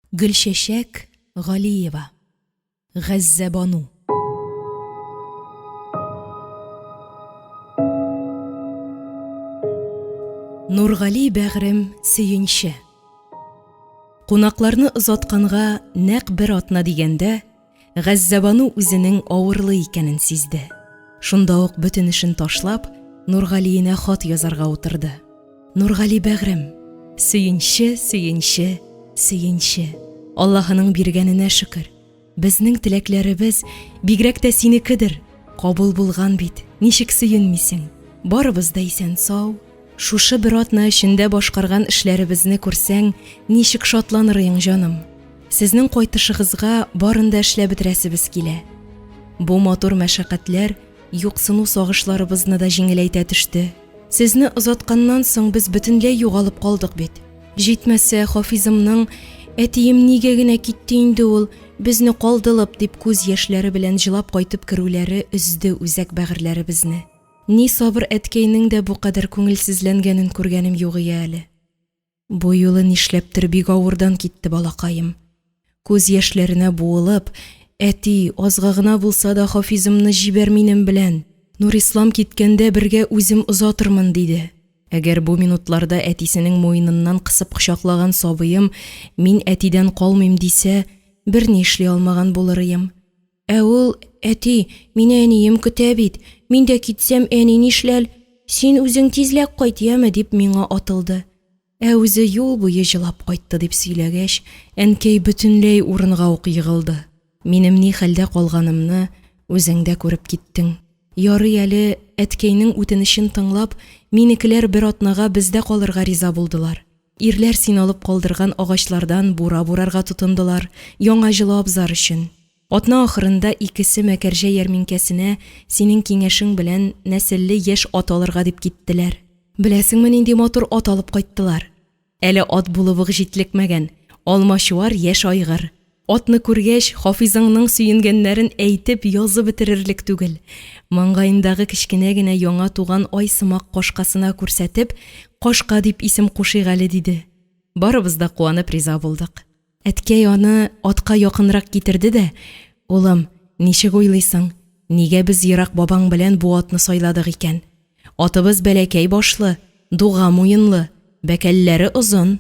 Гөлчәчәк Галиева. Газзәбану. Нургали бәгърем сөенче. Кунакларны озатканга нәкъ бер атна дигәндә, Газзәбану үзенең авырлы икәнен сизде. Шунда ук бөтен эшен ташлап, Нургалиенә хат язарга утырды. Нургали бәгърем, сөенче, сөенче, сөенче. Аллаһының биргәненә шөкер. Безнең теләкләребез, бигрәк тә синекедер, кабул булган бит, ничек сөенмисең? Барыбыз да исән-сау. Шушы бер атна эчендә башкарган эшләребезне күрсәң, ничек шатланырыең, җаным. Сезнең кайтышыгызга барын да эшләп бетерәсебез килә. Бу матур мәшәкатьләр юксыну сагышларыбызны да җиңеләйтә төште. Сезне озатканнан соң без бөтенләй югалып калдык бит. Җитмәсә, Хафизымның, Әтием нигә генә китте инде ул, безне калдылып, дип күз яшьләре белән җылап кайтып керүләре өзде үзәк бәгырьләребезне. Ни сабыр әткәйнең дә бу кадәр күңелсезләнгәнен күргәнем югые әле. Бу юлы нишләптер бик авырдан китте балакаем. Күз яшьләренә буылып, Әти, азга гына булса да Хафизымны җибәр минем белән. Нурислам киткәндә бергә үзем озатырмын, диде. Әгәр бу минутларда әтисенең муеныннан кысып кочаклаган сабыем мин әтидән калмыйм дисә, берни эшли алмаган булырыем. Ә ул, Әти, мине әнием көтә бит, мин дә китсәм, әни нишләл, син үзең тизләк кайт, яме, дип миңа атылды. Ә үзе юл буе җылап кайтты, дип сөйләгәч, әнкәй бөтенләй урынга ук егылды. Минем ни хәлдә калганымны үзең дә күреп киттең. Ярый әле, әткәйнең үтенечен тыңлап, минекеләр бер атнага бездә калырга риза булдылар. Ирләр син алып калдырган агачлардан бура бурарга тотындылар, яңа җылы абзар өчен. Атна ахырында икесе Мәкәрҗә ярминкәсенә синең киңәшең белән нәселле яшь ат алырга дип киттеләр. Беләсеңме, нинди матур ат алып кайттылар? Әле ат булып ук җитлекмәгән, алмачуар яшь айгыр. Атны күргәч, Хафизыңның сөенгәннәрен әйтеп, язып бетерерлек түгел. Маңгаендагы кечкенә генә яңа туган ай сымак кашкасына күрсәтеп, Кашка дип исем кушыйк әле, диде. Барыбыз да куанып риза булдык. Әткәй аны атка якынрак китерде дә, Улым, ничек уйлыйсың, нигә без ерак бабаң белән бу атны сайладык икән? Атыбыз бәләкәй башлы, дуга муенлы, бәкәлләре озын.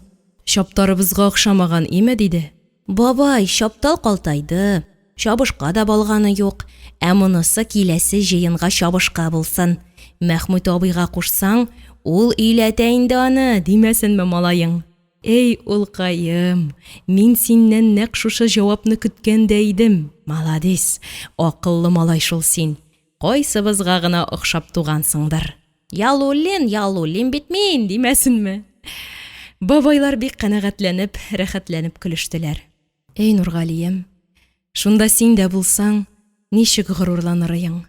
Чаптарыбызга охшамаган, име? диде. Бабай, чаптал калтайды, чабышка да балганы юк, ә монысы киләсе җыенга чабышка булсын. Мәхмүт абыйга кушсаң, ул өйләтә инде аны, димәсенме малаең? Эй, улкаем, мин синнән нәкъ шушы җавапны көткән дә идем. Маладис, акыллы малай шул син. Кайсыбызга гына охшап тугансыңдыр. Ялуллин, Ялуллин бит мин, димәсенме? Бабайлар бик канәгатьләнеп, рәхәтләнеп көлештеләр. Эй, Нургалием, шунда син дә булсаң, ничек горурланырыең.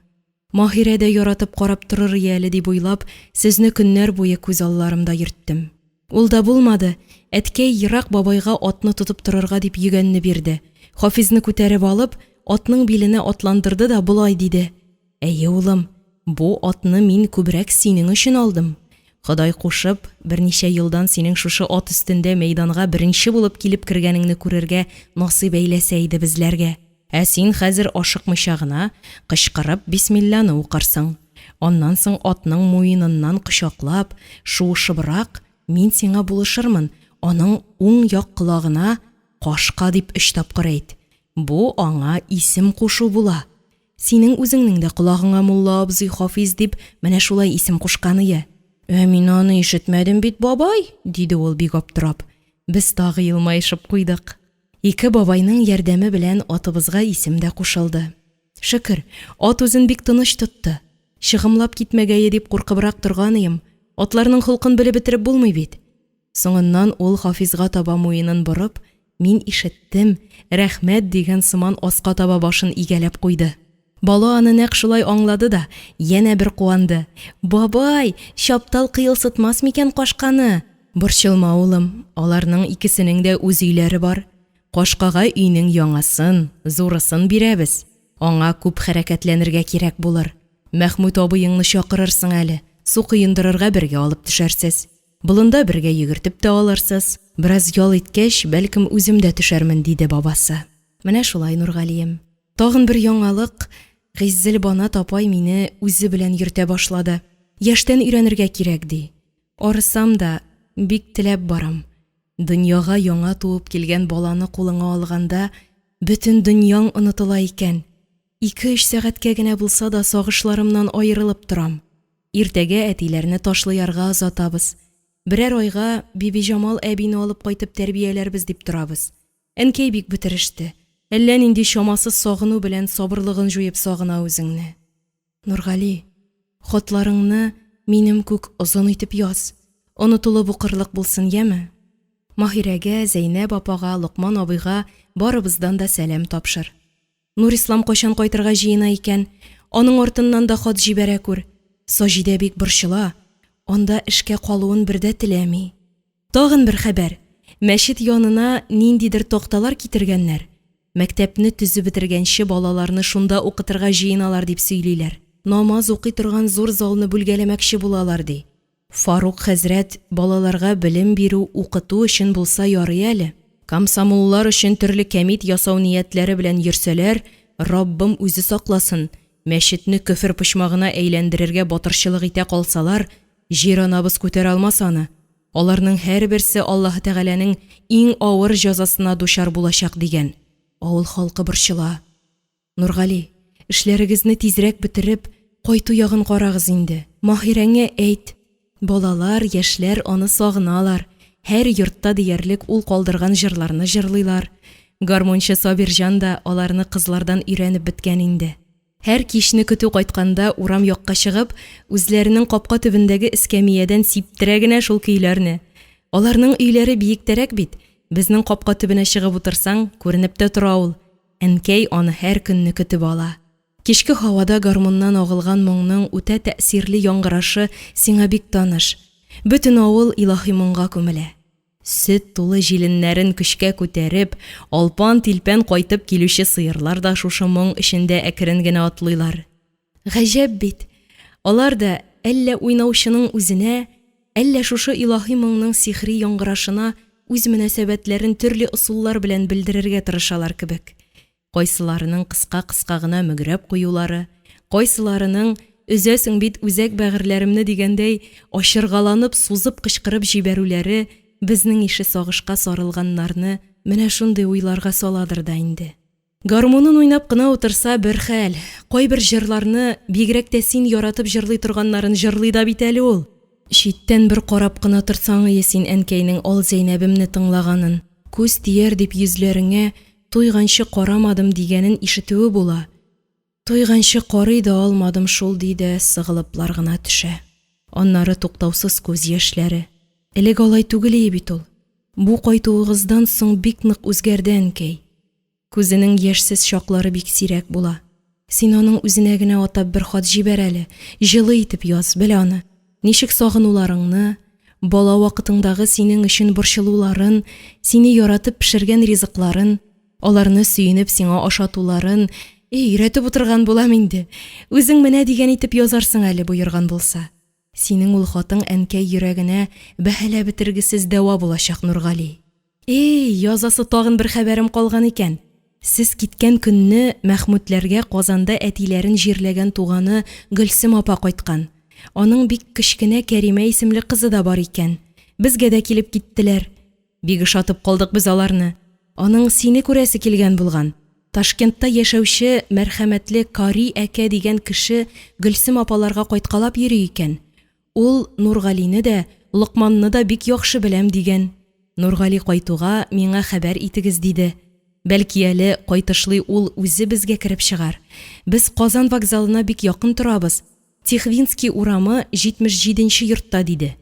Маһирә дә яратып карап торыр ие әле дип уйлап, сезне көннәр буе күз алларымда йөрттем. Ул да булмады, әткәй ерак бабайга атны тотып торырга дип йөгәнне бирде. Хафизны күтәреп алып, атның биленә атландырды да болай диде, Әйе, улым, бу атны мин күбрәк синең өчен алдым. Ходай кушып, берничә елдан синең шушы ат өстендә мәйданга беренче булып килеп кергәнеңне күрергә насыйп әйләсә иде безләргә. Ә син хәзер ашыкмыйча гына, кычкырып бисмилланы укырсың. Аннан соң атның муеныннан кочаклап, шуышыбрак, мин сиңа булышырмын, аның уң як колагына Кашка дип өч тапкыр әйт. Бу аңа исем кушу була. Синең үзеңнең дә колагыңа мулла абзый Хафиз дип менә шулай исем кушканые. Ә мин аны ишетмәдем бит, бабай, диде ул бик аптырап. Без тагы елмаешып куйдык. Ике бабайның ярдәме белән атыбызга исем дә кушылды. Шөкер, ат үзен бик тыныч тотты. Чыгымлап китмәгәе дип куркыбрак торганыем, атларның холкын белеп бетереп булмый бит. Соңыннан ул Хафизга таба муенын борып, мин ишеттем, рәхмәт дигән сыман аска таба башын игәләп куйды. Бала аны нәкъ шулай аңлады да, янә бер куанды. Бабай, чаптал кыелсытмас микән кашканы? Борчылма, улым, аларның икесенең дә үз өйләре бар. Кашкага өйнең яңасын, зурысын бирәбез. Аңа күп хәрәкәтләнергә кирәк булыр. Мәхмүт абыеңны чакырырсың әле, су коендырырга бергә алып төшәрсез. Болында бергә йөгертеп тә алырсыз. Бераз ял иткәч, бәлкем, үзем дә төшәрмен, диде бабасы. Менә шулай, Нургалием. Тагын бер яңалык, Гыйззелбанат апай мине үзе белән йөртә башлады. Яшьтән өйрәнергә кирәк, ди. Арысам да, бик теләп барам. Дөньяга яңа туып килгән баланы кулыңа алганда, бөтен дөньяң онытыла икән. Ике-өч сәгатькә генә булса да сагышларымнан аерылып торам. Иртәгә әтиләрне Ташлыярга озатабыз. Берәр айга Бибиҗамал әбине алып кайтып тәрбияләрбез дип торабыз. Әнкәй бик бетереште. Әллә нинди чамасыз сагыну белән сабырлыгын җуеп сагына үзеңне. Нургали, хатларыңны минем күк озын итеп яз. Онытылып укырлык булсын, яме? Маһирәгә, Зәйнәб апага, Локман абыйга барыбыздан да сәлам тапшыр. Нурислам кайчан кайтырга җыена икән? Аның артыннан да хат җибәрә күр. Саҗидә бик борчыла, анда эшкә калуын бер дә теләми. Тагын бер хәбәр, мәчет янына ниндидер такталар китергәннәр, мәктәпне төзеп бетергәнче балаларны шунда укытырга җыеналар дип сөйлиләр. Намаз укый торган зур залны бүлгәләмәкче булалар, ди. Фарук хәзрәт балаларга белем бирү, укыту өчен булса ярый әле. Комсомоллар өчен төрле кәмит ясау ниятләре белән йөрсәләр, Раббым үзе сакласын, мәчетне көфер почмагына әйләндерергә батырчылык итә калсалар, Җир-анабыз күтәрә алмас аны. Аларның һәрберсе Аллаһы Тәгаләнең иң авыр җәзасына дучар булачак, дигән. Авыл халкы борчыла. Нургали, эшләрегезне тизрәк бетереп, кайту ягын карагыз инде. Маһирәңә әйт, балалар, яшьләр аны сагыналар, һәр йортта диярлек ул калдырган җырларны җырлыйлар. Гармунчы Сабирҗан да аларны кызлардан өйрәнеп беткән инде. Һәр кичне көтү кайтканда урам якка чыгып, үзләренең капка төбендәге эскәмиядән сиптерә генә шул көйләрне. Аларның өйләре биектәрәк бит, безнең капка төбенә чыгып утырсаң, күренеп тә тора ул. Әнкәй аны һәр көнне көтеп ала. Кичке һавада гармуннан агылган моңның үтә тәэсирле яңгырашы сиңа бик таныш. Бөтен авыл илаһи моңга күмелә. Сөт тулы җиленнәрен көчкә күтәреп, алпан-тилпән кайтып килүче сыерлар да шушы моң эчендә әкрен генә атлыйлар. Гаҗәп бит, алар да әллә уйнаучының үзенә, әллә шушы илаһи моңның сихри яңгырашына үз мөнәсәбәтләрен төрле ысуллар белән белдерергә тырышалар кебек. Кайсыларының кыска-кыска гына мөгрәп куюлары, кайсыларының, өзәсең бит үзәк бәгырьләремне дигәндәй, ачыргаланып сузып кычкырып җибәрүләре безнең ише сагышка сарылганнарны менә шундый уйларга саладыр да инде. Гармунын уйнап кына утырса бер хәл, кайбер җырларны, бигрәк тә син яратып җырлый торганнарын җырлый да бит әле ул. Читтән бер карап кына торсаңые син әнкәйнең Ал Зәйнәбемне тыңлаганын, күз тияр дип йөзләреңә туйганчы карамадым дигәнен ишетүе була. Туйганчы карый да алмадым шул, ди дә сыгылыплар гына төшә. Аннары туктаусыз күз яшьләре. Элек алай түгелие бит ул. Бу кайтуыгыздан соң бик нык үзгәрде әнкәй. Күзенең яшьсез чаклары бик сирәк була. Син аның үзенә генә атап бер хат җибәр әле, җылы итеп яз, бел аны. Ничек сагынуларыңны, бала вакытыңдагы синең өчен борчылуларын, сине яратып пешергән ризыкларын, аларны сөенеп сиңа ашатуларын, и, өйрәтеп утырган булам инде. Үзең менә дигән итеп язарсың әле, боерган булса. Синең ул хатың әнкәй йөрәгенә бәһаләп бетергесез дәва булачак, Нургали. И, язасы тагын бер хәбәрем калган икән. Сез киткән көнне Мәхмүтләргә Казанда әтиләрен җирләгән туганы Гөлсем апа кайткан. Аның бик кечкенә Кәримә исемле кызы да бар икән. Безгә дә килеп киттеләр. Бик ошатып калдык без аларны. Аның сине күрәсе килгән булган. Ташкентта яшәүче мәрхәмәтле Кари әкә дигән кеше Гөлсем апаларга кайткалап йөри икән. Ул Нургалине дә, Локманны да бик яхшы беләм, дигән. Нургали кайтуга, миңа хәбәр итегез, диде. Бәлки әле, кайтышлый ул үзе безгә кереп чыгар. Без Казан вокзалына бик якын торабыз. Тихвинский урамы, 77 нче йортта, диде.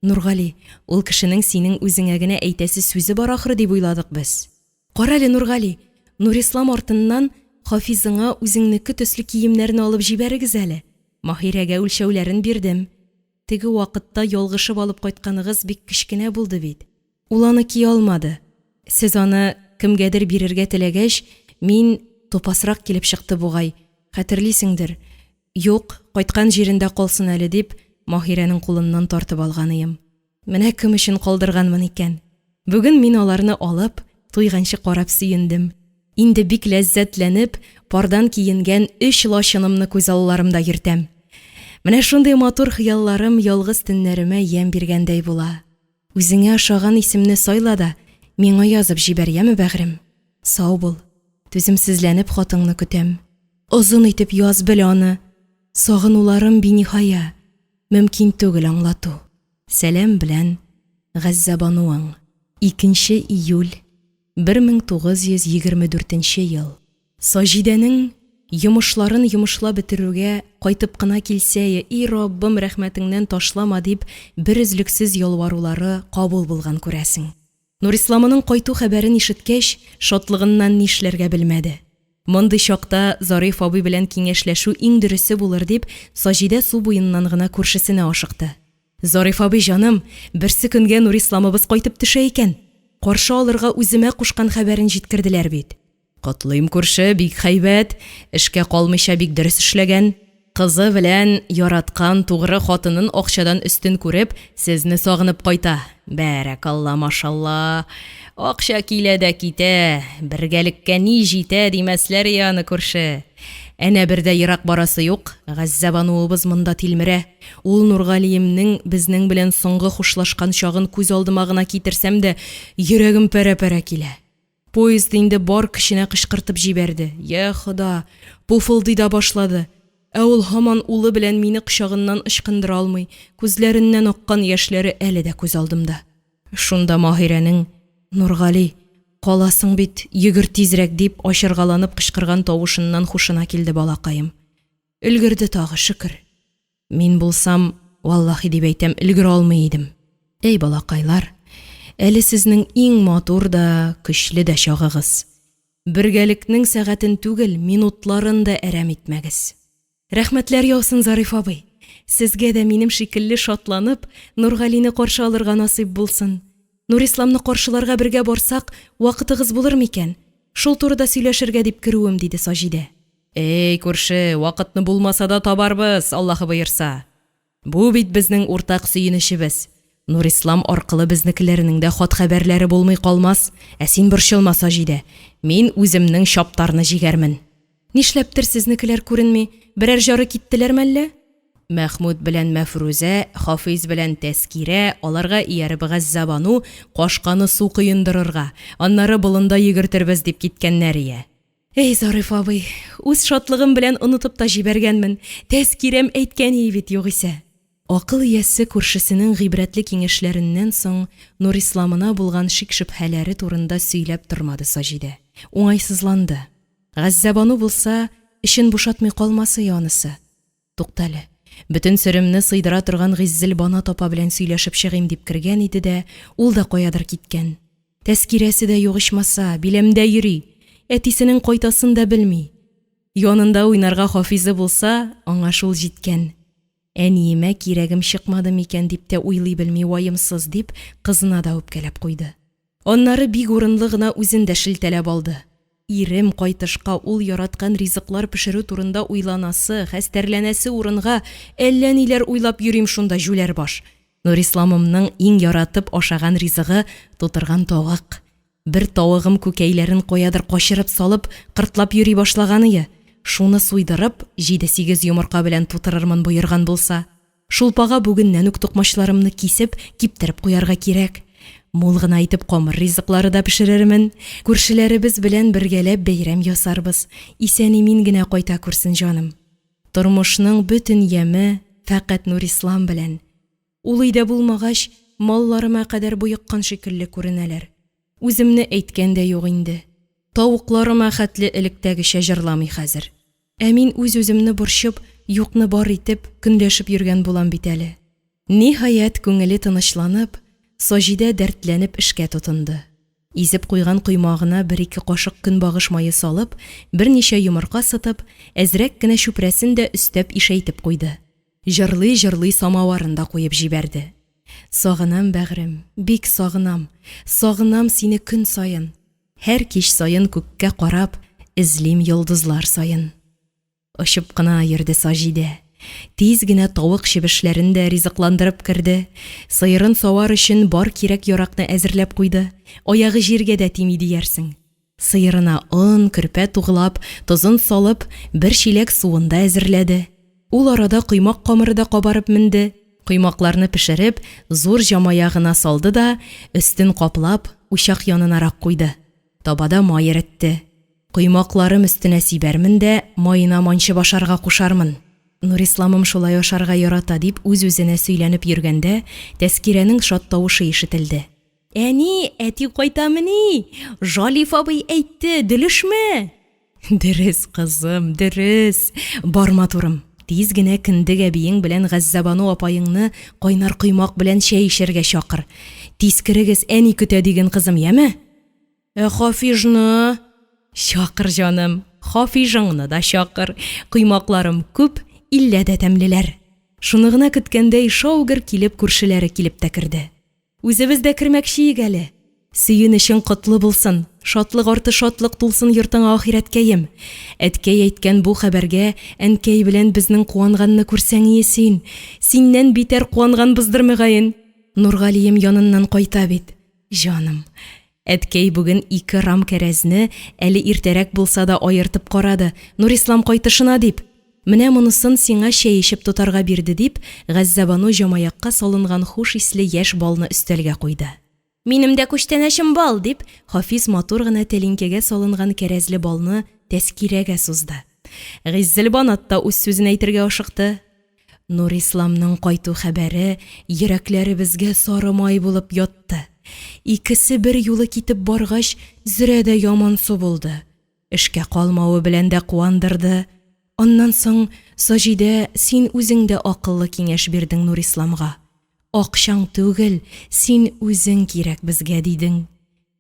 Нургали, ул кешенең синең үзеңә генә әйтәсе сүзе бар ахры дип уйладык без. Карале, Нургали, Нурислам артыннан Хафизыңа үзеңнеке төсле киемнәрне алып җибәрегез әле. Маһирәгә үлчәүләрен бирдем. Теге вакытта ялгышып алып кайтканыгыз бик кечкенә булды бит. Ул аны кия алмады. Сез аны кемгәдер бирергә теләгәч, мин, тупасрак килеп чыкты бугай, хәтерлисеңдер, Юк, кайткан җирендә калсын әле, дип, Маһирәнең кулыннан тартып алганыем. Менә кем өчен калдырганмын икән. Бүген мин аларны алып, туйганчы карап сөендем. Инде бик ләззәтләнеп, пардан киенгән өч лачынымны күз алларымда йөртәм. Менә шундый матур хыялларым ялгыз төннәремә ямь биргәндәй була. Үзеңә ошаган исемне сайла да, миңа язып җибәр, яме, бәгърем. Сау бул. Түземсезләнеп хатыңны көтәм. Озын итеп яз, бел аны. Сагынуларым биниһая, мөмкин түгел аңлату. Сәлам белән, Газзәбануың. Икенче июль, 1924 нче ел. Саҗидәнең йомышларын йомышлап бетерүгә, кайтып кына килсәе, и Раббым, рәхмәтеңнән ташлама, дип, берөзлексез ялварулары кабул булган, күрәсең. Нурисламының кайту хәбәрен ишеткәч, шатлыгыннан нишләргә белмәде. Мондый чакта Зариф абый белән киңәшләшү иң дөресе булыр дип, Саҗидә су буеннан гына күршесенә ашыкты. Зариф абый, җаным, берсекөнгә Нурисламыбыз кайтып төшә икән. Каршы алырга үземә кушкан хәбәрен җиткерделәр бит. Котлыйм, күрше, бик хәйбәт, эшкә калмыйча бик дөрес эшләгән. Кызы белән яраткан тугры хатынын акчадан өстен күреп, сезне сагынып кайта. Бәрәкалла, машалла! Акча килә дә китә, бергәлеккә ни җитә, димәсләр и аны, күрше. Әнә бер дә ерак барасы юк, Газзәбануыбыз монда тилмерә. Ул Нургалиемнең безнең белән соңгы хушлашкан чагын күз алдыма гына китерсәм дә, йөрәгем пәрә-пәрә килә. Поезд инде бар көченә кычкыртып җибәрде, йә Хода, пуфылдый да башлады. Ә ул һаман улы белән мине кочагыннан ычкындыра алмый, күзләреннән аккан яшьләре әле дә күз алдымда. Шунда Маһирәнең, Нургали, каласың бит, йөгер тизрәк, дип ачыргаланып кычкырган тавышыннан хушына килде балакаем. Өлгерде тагы, шөкер. Мин булсам, валлаһи дип әйтәм, өлгерә алмый идем. Әй, балакайлар, әле сезнең иң матур да, көчле дә чагыгыз. Бергәлекнең сәгатен түгел, минутларын да әрәм итмәгез. Рәхмәтләр яусын, Зариф абый! Сезгә дә минем шикелле шатланып, Нургалине каршы алырга насыйп булсын. Нурисламны каршыларга бергә барсак, вакытыгыз булыр микән? Шул турыда сөйләшергә дип керүем, диде Саҗидә. Әй, күрше, вакытны булмаса да табарбыз, Аллаһы боерса. Бу бит безнең уртак сөенечебез. Нурислам аркылы безнекеләрнең дә хат-хәбәрләре булмый калмас. Ә син борчылма, Саҗидә, мин үземнең чаптарны җигәрмен. Нишләптер сезнекеләр күренми, берәр җары киттеләр мәллә? Мәхмүт белән Мәфрүзә, Хафиз белән Тәскирә, аларга ияреп Газзәбану, кашканы су коендырырга, аннары болында йөгертербез дип киткәннәрие. Әй, Зариф абый, үз шатлыгым белән онытып та җибәргәнмен, Тәскирәм әйткән ие бит югыйсә. Акыл иясе күршесенең гыйбрәтле киңәшләреннән соң Нурисламына булган шик-шөбһәләре турында сөйләп тормады Саҗидә. Уңайсызланды. Газзәбану булса, эчен бушатмый калмасые анысы. Туктале, бөтен серемне сыйдыра торган Гыйззелбанат апа белән сөйләшеп чыгыйм дип кергән иде дә, ул да каядыр киткән. Тәскирәсе дә юк ичмаса, биләмдә йөри, әтисенең кайтасын да белми. Янында уйнарга Хафизы булса, аңа шул җиткән. Әниемә кирәгем чыкмады микән дип тә уйлый белми ваемсыз, дип, кызына да үпкәләп куйды. Аннары бик урынлы гына үзен дә шелтәләп алды. Ирем кайтышка ул яраткан ризыклар пешерү турында уйланасы, хәстәрләнәсе урынга, әллә ниләр уйлап йөрим шунда, җүләр баш. Нурисламымның иң яратып ашаган ризыгы, тутырган тавык. Бер тавыгым күкәйләрен каядыр качырып салып, кыртлап йөри башлаганые. Шуны суйдырып, җиде-сигез йомырка белән тутырырмын боерган булса. Шулпага бүгеннән үк токмачларымны кисеп, киптереп куярга кирәк. Мул гына итеп камыр ризыклары да пешерермен. Күршеләребез белән бергәләп бәйрәм ясарбыз. Исән-имин генә кайта күрсен җаным. Тормышның бөтен яме фәкать Нурислам белән. Ул өйдә булмагач, малларыма кадәр боеккан шикелле күренәләр. Үземне әйткән дә юк инде. Тавыкларыма хәтле электәгечә җырламый хәзер. Ә мин үз-үземне борчып, юкны бар итеп, көнләшеп йөргән булам бит әле. Ниһаять, күңеле тынычланып, Саҗидә дәртләнеп эшкә тотынды. Изеп куйган коймагына бер-ике кашык көнбагыш мае салып, берничә йомырка сытып, әзрәк кенә чүпрәсен дә өстәп ишәйтеп куйды. Җырлый-җырлый самаварын да куеп җибәрде. Сагынам, бәгърем, бик сагынам, сагынам сине көн саен. Һәр кич саен күккә карап, эзлим йолдызлар саен. Очып кына йөрде Саҗидә. Тиз генә тавык-чебешләрен дә ризыкландырып керде, сыерын савар өчен бар кирәк-яракны әзерләп куйды, аягы җиргә дә тими диярсең. Сыерына он, көрпә туглап, тозын салып, бер чиләк суын да әзерләде. Ул арада коймак камыры да кабарып менде. Коймакларны пешереп, зур җамаягына салды да, өстен каплап, учак янынарак куйды. Табада май эретте. Коймакларым өстенә сибәрмен дә, маена манчып ашарга кушармын. Нурисламым шулай ашарга ярата, дип үз-үзенә сөйләнеп йөргәндә, Тәскирәнең шат тавышы ишетелде. Әни, әти кайтамыни? Жалиф абый әйтте, дөлешме? Дөрес, кызым, дөрес. Бар, матурым, тиз генә кендек әбиең белән Газзәбану апаеңны кайнар коймак белән чәй эчәргә чакыр. Тиз керегез, әни көтә диген, кызым, яме? Ә Хафижны? Чакыр, җаным, Хафижыңны да чакыр. Коймакларым күп, иллә дә тәмлеләр. Шуны гына көткәндәй шау-гөр килеп күршеләре килеп тә керде. Үзебез дә кермәкче идек әле. Сөенечең котлы булсын, шатлык арты шатлык тулсын йортыңа, ахирәткәем. Әткәй әйткән бу хәбәргә әнкәй белән безнең куанганны күрсәңие син! Синнән битәр куанганбыздыр, мөгаен. Нургалием яныннан кайта бит. Җаным. Әткәй бүген ике рам кәрәзне, әле иртәрәк булса да, аертып карады, Нурислам кайтышына дип. Менә монысын сиңа чәй эчеп тотарга бирде, дип, Газзәбану җамаякка салынган хуш исле яшь балны өстәлгә куйды. Минем дә күчтәнәчем бал, дип, Хафиз матур гына тәлинкәгә салынган кәрәзле балны Тәскирәгә сузды. Гыйззелбанат та үз сүзен әйтергә ашыкты. Нурисламның кайту хәбәре йөрәкләребезгә сары май булып ятты. Икесе берьюлы китеп баргач, зерә дә ямансу булды. Эшкә калмавы белән дә куандырды. Аннан соң, Саҗидә, син үзең дә акыллы киңәш бирдең Нурисламга. Акчаң түгел, син үзең кирәк безгә, дидең.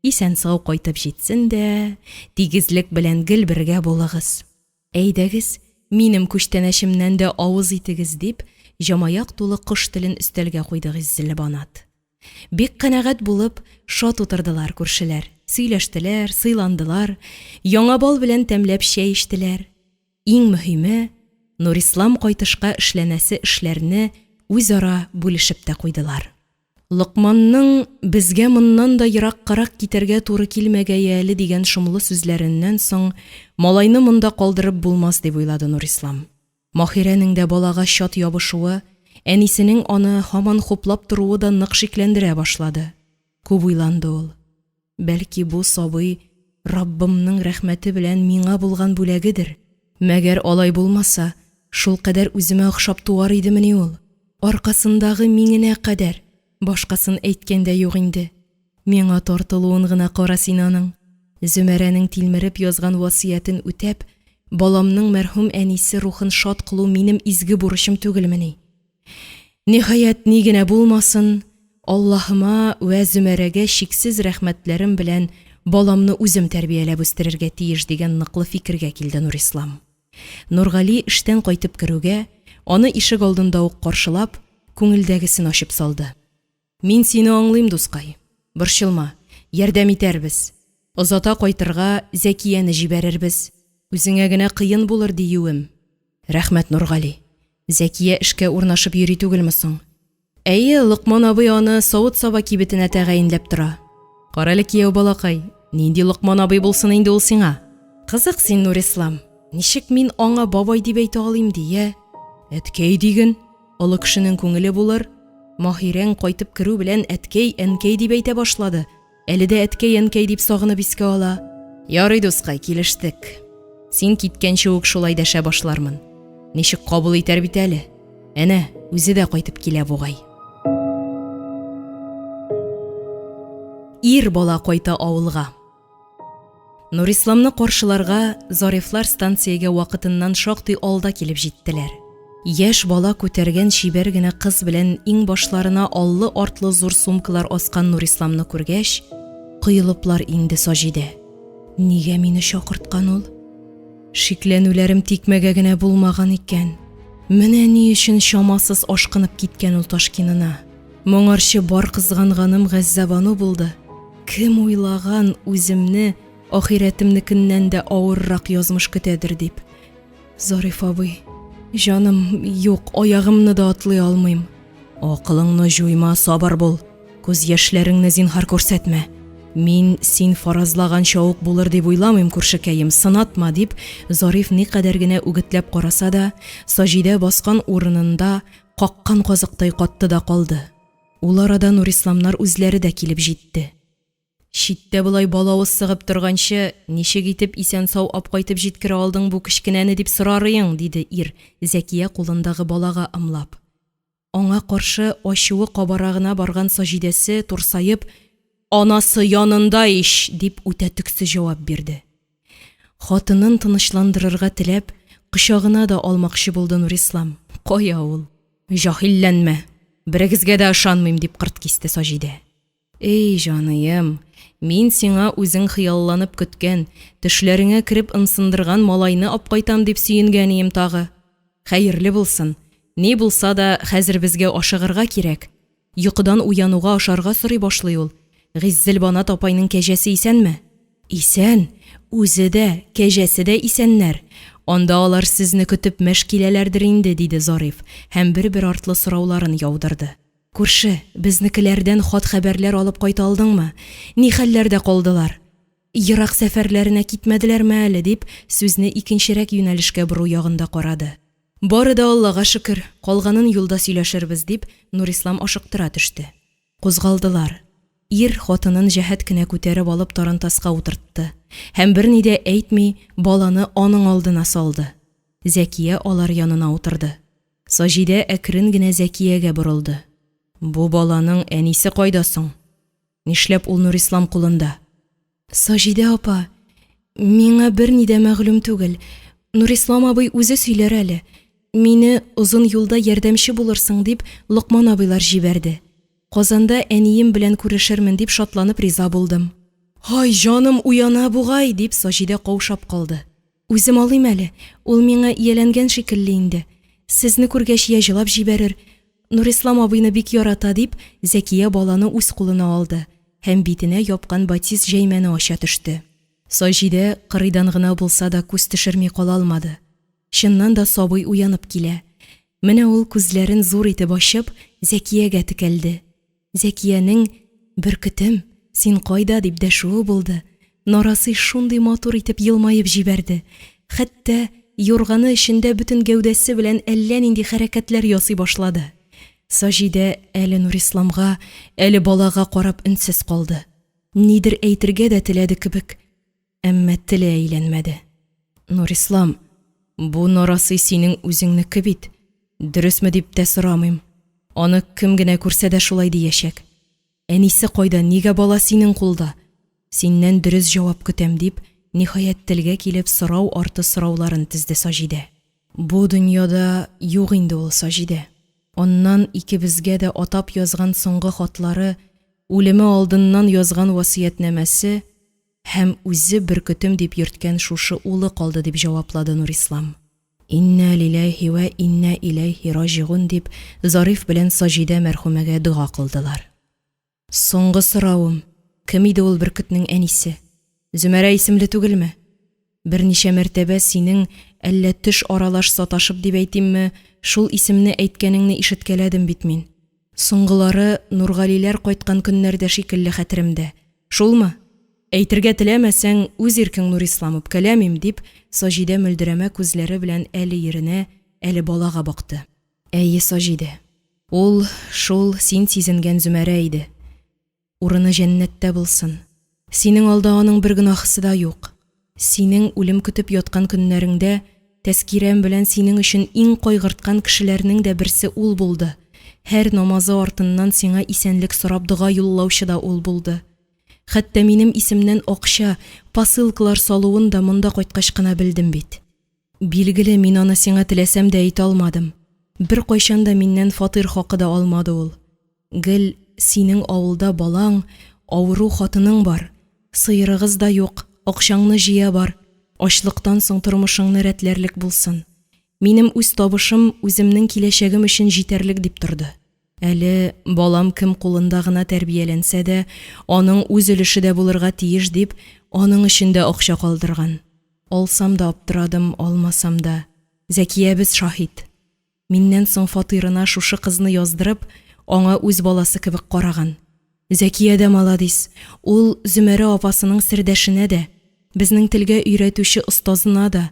Исән-сау кайтып җитсен дә, тигезлек белән гел бергә булыгыз. Әйдәгез, минем күчтәнәчемнән дә авыз итегез, дип, җамаяк тулы кош телен өстәлгә куйды Гыйззелбанат. Бик канәгать булып, шат утырдылар күршеләр. Сөйләштеләр, сыйландылар, яңа бал белән тәмләп чәй эчтеләр. Иң мөһиме, Нурислам кайтышка эшләнәсе эшләрне үзара бүлешеп тә куйдылар. Локманның безгә моннан да ераккарак китәргә туры килмәгәе әле дигән шомлы сүзләреннән соң, малайны монда калдырып булмас дип уйлады Нурислам. Маһирәнең дә балага чат ябышуы, әнисенең аны һаман хуплап торуы да нык шикләндерә башлады. Күп уйланды ул. Бәлки бу сабый Раббымның рәхмәте белән миңа булган бүләгедер? Мәгәр алай булмаса, шулкадәр үземә охшап туар идемени ул? Аркасындагы миңенә кадәр, башкасын әйткән дә юк инде. Миңа тартылуын гына кара син аның. Зөмәрәнең тилмереп язган васыятен үтәп, баламның мәрхүм әнисе рухын шат кылу минем изге бурычым түгелмени? Ниһаять, ни генә булмасын, Аллаһыма вә Зөмәрәгә чиксез рәхмәтләрем белән баламны үзем тәрбияләп үстерергә тиеш дигән ныклы фикергә килде Нурислам. Нургали эштән кайтып керүгә, аны ишек алдында ук каршылап, күңелдәгесен ачып салды. Мин сине аңлыйм, дускай. Борчылма, ярдәм итәрбез. Озата кайтырга Зәкияне җибәрербез. Үзеңә генә кыен булыр диюем. Рәхмәт, Нургали. Зәкия эшкә урнашып йөри түгелме соң? Әйе, Локман абый аны савыт-саба кибетенә тәгаенләп тора. Карале, кияү балакай, нинди Локман абый булсын инде ул сиңа? Кызык син, Нурислам, ничек мин аңа бабай дип әйтә алыйм ди, йә? Әткәй диген, олы кешенең күңеле булыр. Маһирәң кайтып керү белән әткәй, әнкәй дип әйтә башлады. Әле дә әткәй-әнкәй дип сагынып искә ала. Ярый, дускай, килештек. Син киткәнче үк шулай дәшә башлармын. Ничек кабул итәр бит әле. Әнә, үзе дә кайтып килә бугай. Ир бала кайта авылга. Нурисламны каршыларга Зарифлар станциягә вакытыннан шактый алда килеп җиттеләр. Яшь бала күтәргән чибәр генә кыз белән иңбашларына аллы-артлы зур сумкалар аскан Нурисламны күргәч, коелыплар инде Саҗидә. Нигә мине чакырткан ул? Шикләнүләрем тикмәгә генә булмаган икән. Менә ни өчен чамасыз ашкынып киткән ул Ташкинына. Моңарчы бар кызганганым Газзәбану булды. Кем уйлаган, үземне ахирәтемнекеннән дә авыррак язмыш көтәдер дип. Зариф абый, Җаным, юк, аягымны да атлый алмыйм. Акылыңны җуйма, сабыр бул. Күз яшьләреңне зинһар күрсәтмә. Мин син фаразлаганча ук булыр дип уйламыйм, күршекәем, сынатма, дип, Зариф никадәр генә үгетләп караса да, Саҗидә баскан урынында каккан казыктай катты да калды. Ул арада Нурисламнар үзләре дә килеп җитте. Читтә болай балавыз сыгып торганчы, ничек итеп исән-сау апкайтып җиткерә алдың бу кечкенәне дип сорарыең, диде ир, Зәкия кулындагы балага ымлап. Аңа каршы ачуы кабара гына барган Саҗидәсе, турсаеп, Анасы янында ич! дип үтә төксе җавап бирде. Хатынын тынычландырырга теләп, кочагына да алмакчы булды Нурислам. Кая ул! Җаһилләнмә! Берегезгә дә ышанмыйм, дип кырт кисте Саҗидә. Эй, җаныем, мин сиңа үзең хыялланып көткән, төшләреңә кереп ымсындырган малайны апкайтам дип сөенгәнием тагы. Хәерле булсын. Ни булса да, хәзер безгә ашыгырга кирәк. Йокыдан уянуга ашарга сорый башлый ул. Гыйззелбанат апайның кәҗәсе исәнме? Исән, үзе дә, кәҗәсе дә исәннәр. Анда алар сезне көтеп мәш киләләрдер инде, диде Зариф һәм бер-бер артлы сорауларын яудырды. Күрше, безнекеләрдән хат-хәбәрләр алып кайта алдыңмы? Ни хәлләрдә калдылар? Ерак сәфәрләренә китмәделәрме әле? дип, сүзне икенчерәк юнәлешкә бору ягын да карады. Бары да Аллага шөкер, калганын юлда сөйләшербез, дип, Нурислам ашыктыра төште. Кузгалдылар. Ир хатынын җәһәт кенә күтәреп алып тарантаска утыртты һәм берни дә әйтми баланы аның алдына салды. Зәкия алар янына утырды. Саҗидә әкрен генә Зәкиягә борылды. Бу баланың әнисе кайда соң? Нишләп ул Нурислам кулында? Саҗидә апа, миңа берни дә мәгълүм түгел. Нурислам абый үзе сөйләр әле. Мине озын юлда ярдәмче булырсың дип, Локман абыйлар җибәрде. Казанда әнием белән күрешермен дип шатланып риза булдым. Һай, җаным уяна бугай, дип Саҗидә каушап калды. Үзем алыйм әле, ул миңа ияләнгән шикелле инде. Сезне күргәч йә җылап җибәрер. Нурислам абыйны бик ярата, дип, Зәкия баланы үз кулына алды һәм битенә япкан батист җәймәне ача төште. Саҗидә кырыйдан гына булса да күз төшерми кала алмады. Чыннан да сабый уянып килә. Менә ул күзләрен зур итеп ачып, Зәкиягә текәлде. Зәкиянең, Бөркетем, син кайда? дип дәшүе булды, нарасый шундый матур итеп елмаеп җибәрде, хәтта юрганы эчендә бөтен гәүдәсе белән әллә нинди хәрәкәтләр ясый башлады. Саҗидә әле Нурисламга, әле балага карап өнсез калды. Нидер әйтергә дә теләде кебек, әмма теле әйләнмәде. Нурислам, бу нарасый синең үзеңнеке бит, дөресме дип тә сорамыйм. Аны кем генә күрсә дә шулай диячәк. Әнисе кайда, нигә бала синең кулда? Синнән дөрес җавап көтәм, дип, ниһаять, телгә килеп, сорау арты сорауларын тезде Саҗидә. Бу дөньяда юк инде ул Саҗидә. Аннан икебезгә дә атап язган соңгы хатлары, үлеме алдыннан язган васыятьнамәсе, Һәм үзе бөркетем дип йөрткән шушы улы калды, дип җаваплады Нурислам. Иннә лиләһи вә иннә иләйһи раҗигун, дип, Зариф белән Саҗидә мәрхүмәгә дога кылдылар. Соңгы соравым, кем иде ул бөркетнең әнисе? Зөмәрә исемле түгелме? Берничә мәртәбә синең, әллә төш аралаш саташып дип әйтимме, шул исемне әйткәнеңне ишеткәләдем бит мин. Соңгылары Нургалиләр кайткан көннәрдә шикелле хәтеремдә. Шулмы? Әйтергә теләмәсәң, үз иркең, Нурислам, үпкәләмим, дип, Саҗидә мөлдерәмә күзләре белән әле иренә, әле балага бакты. Әйе, Саҗидә. Ул шул син сизенгән Зөмәрә иде. Урыны җәннәттә булсын. Синең алда аның бер гөнаһысы да юк. Синең үлем көтеп яткан көннәреңдә Тәскирәм белән синең өчен иң кайгырткан кешеләрнең дә берсе ул булды, һәр намазы артыннан сиңа исәнлек сорап дога юллаучы да ул булды. Хәтта минем исемнән акча, посылкалар салуын да монда кайткач кына белдем бит. Билгеле, мин аны сиңа теләсәм дә әйтә алмадым. Беркайчан да миннән фатир хакы да алмады ул. Гел синең авылда балаң, авыру хатының бар, сыерыгыз да юк, акчаңны җыя бар, ачлыктан соң тормышыңны рәтләрлек булсын. Минем үз табышым үземнең киләчәгем өчен җитәрлек дип торды. Әле балам кем кулында гына тәрбияләнсә дә, аның үз өлеше дә булырга тиеш дип, аның өчен дә акча калдырган. Алсам да аптырадым, алмасам да. Зәкиябез шаһит. Миннән соң фатирына шушы кызны яздырып, аңа үз баласы кебек караган. Зәкия дә маладис, ул Зөмәрә апасының сердәшенә дә, безнең телгә өйрәтүче остазына да,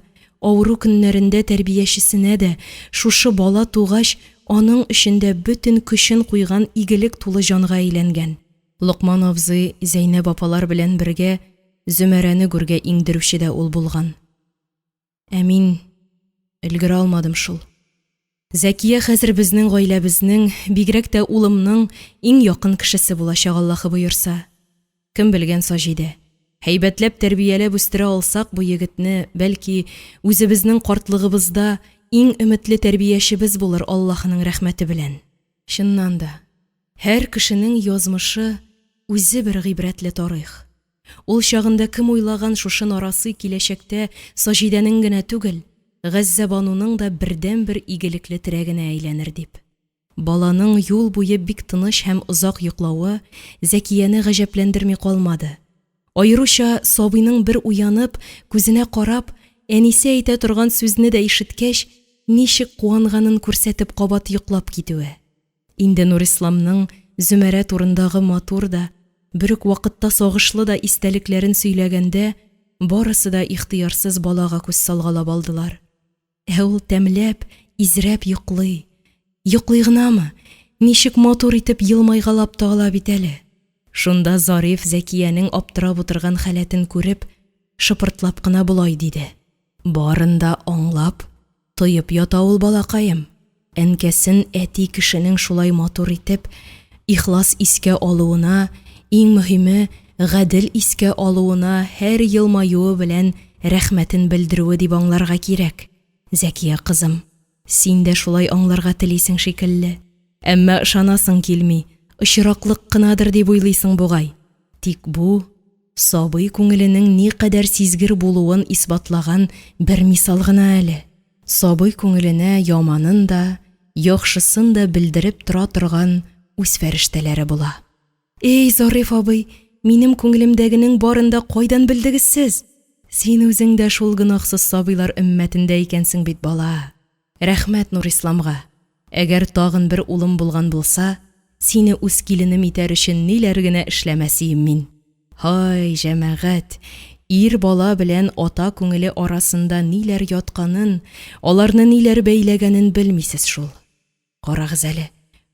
авыру көннәрендә тәрбиячесенә дә, шушы бала тугач, аның өчен дә бөтен көчен куйган игелек тулы җанга әйләнгән. Локман абзый Зәйнәб апалар белән бергә Зөмәрәне гүргә иңдерүче дә ул булган. Ә мин өлгерә алмадым шул. Зәкия хәзер безнең гаиләбезнең, бигрәк тә улымның иң якын кешесе булачак, Аллаһы боерса. Кем белгән, Саҗидә, һәйбәтләп тәрбияләп үстерә алсак бу егетне, бәлки, үзебезнең картлыгыбызда иң өметле тәрбиячебез булыр Аллаһының рәхмәте белән. Чыннан да, һәр кешенең язмышы үзе бер гыйбрәтле тарих. Ул чагында кем уйлаган шушы нарасый киләчәктә Саҗидәнең генә түгел, Газзәбануның да бердәнбер игелекле терәгенә әйләнер дип. Баланың юл буе бик тыныч һәм озак йоклавы Зәкияне гаҗәпләндерми калмады. Аеруча сабыйның бер уянып, күзенә карап, әнисе әйтә торган сүзне дә ишеткәч, ничек куанганын күрсәтеп кабат йоклап китүе. Инде Нурисламның Зөмәрә турындагы матур да, бер үк вакытта сагышлы да истәлекләрен сөйләгәндә, барысы да ихтыярсыз балага күз салгалап алдылар. Ә ул тәмләп, изрәп йоклый. Йоклый гынамы, ничек матур итеп елмайгалап та ала бит әле. Шунда Зариф Зәкиянең аптырап утырган халәтен күреп, шыпыртлап кына болай диде. Барын да аңлап, тоеп ята ул балакаем. Әнкәсен әти кешенең шулай матур итеп, ихлас искә алуына, иң мөһиме, гадел искә алуына һәр елмаюы белән рәхмәтен белдерүе дип аңларга кирәк, Зәкия кызым. Син дә шулай аңларга телисең шикелле. Әмма ышанасың килми, очраклык кынадыр дип уйлыйсың бугай. Тик бу, сабый күңеленең никадәр сизгер булуын исбатлаган бер мисал гына әле. Сабый күңеленә яманын да, яхшысын да белдереп тора торган үз фәрештәләре була. Эй, Зариф абый, минем күңелемдәгенең барын да кайдан белдегез сез? Син үзең дә шул гөнаһсыз сабыйлар өммәтендә икәнсең бит, бала. Рәхмәт Нурисламга. Әгәр тагын бер улым булган булса, сине үз киленем итәр өчен ниләр генә эшләмәс ием мин. Һай, җәмәгать, ир бала белән ата күңеле арасында ниләр ятканын, аларны ниләр бәйләгәнен белмисез шул. Карагыз әле,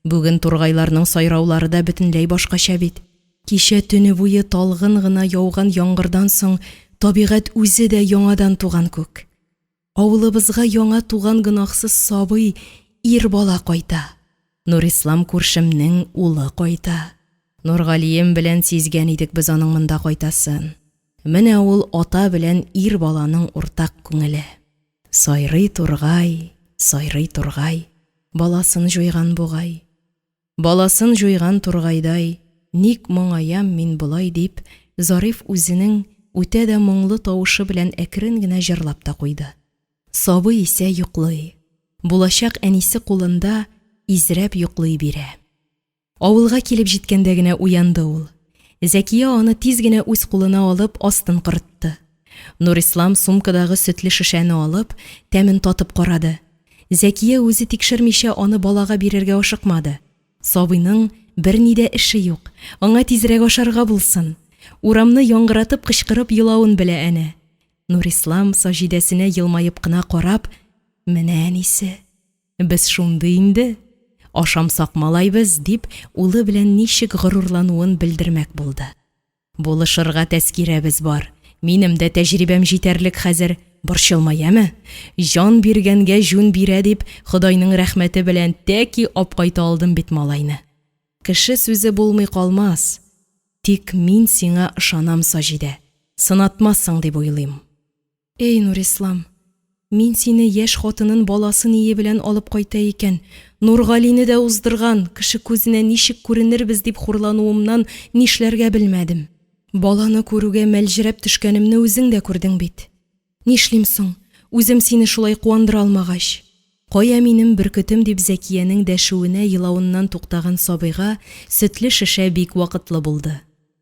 бүген тургайларның сайраулары да бөтенләй башкача бит. Кичә төне буе талгын гына яуган яңгырдан соң табигать үзе дә яңадан туган күк. Авылыбызга яңа туган гөнаһсыз сабый ир бала кайта. Нурислам күршемнең улы кайта. Нургалием белән сизгән идек без аның монда кайтасын. Менә ул ата белән ир баланың уртак күңеле. Сайрый тургай, сайрый тургай, баласын җуйган бугай. Баласын җуйган тургайдай, ник моңаям мин болай, дип, Зариф үзенең үтә дә моңлы тавышы белән әкрен генә җырлап та куйды. Сабый исә йоклый. Булачак әнисе кулында изрәп йоклый бирә. Авылга килеп җиткәндә генә уянды ул. Зәкия аны тиз генә үз кулына алып, астын корытты. Нурислам сумкадагы сөтле шешәне алып, тәмен татып карады. Зәкия үзе тикшермичә аны балага бирергә ашыкмады. Сабыйның берни дә эше юк, аңа тизрәк ашарга булсын. Урамны яңгыратып кычкырып елавын белә әнә. Нурислам, Саҗидәсенә елмаеп кына карап, Менә әнисе, без шундый инде, ашамсак малай без, дип, улы белән ничек горурлануын белдермәк булды. Булышырга Тәскирәбез бар. Минем дә тәҗрибәм җитәрлек хәзер, борчылма, яме. Җан биргәнгә җүн бирә дип, Ходайның рәхмәте белән тәки апкайта алдым бит малайны. Кеше сүзе булмый калмас. Тик мин сиңа ышанам, Саҗидә, сынатмассың дип уйлыйм. Эй, Нурислам, мин сине яшь хатынын баласы-ние белән алып кайта икән, Нургалине дә уздырган, кеше күзенә ничек күренербез дип хурлануымнан нишләргә белмәдем. Баланы күрүгә мәлҗерәп төшкәнемне үзең дә күрдең бит. Нишлим соң, үзем сине шулай куандыра алмагач? Кая минем бөркетем дип Зәкиянең дәшүенә елавыннан туктаган сабыйга сөтле шешә бик вакытлы булды.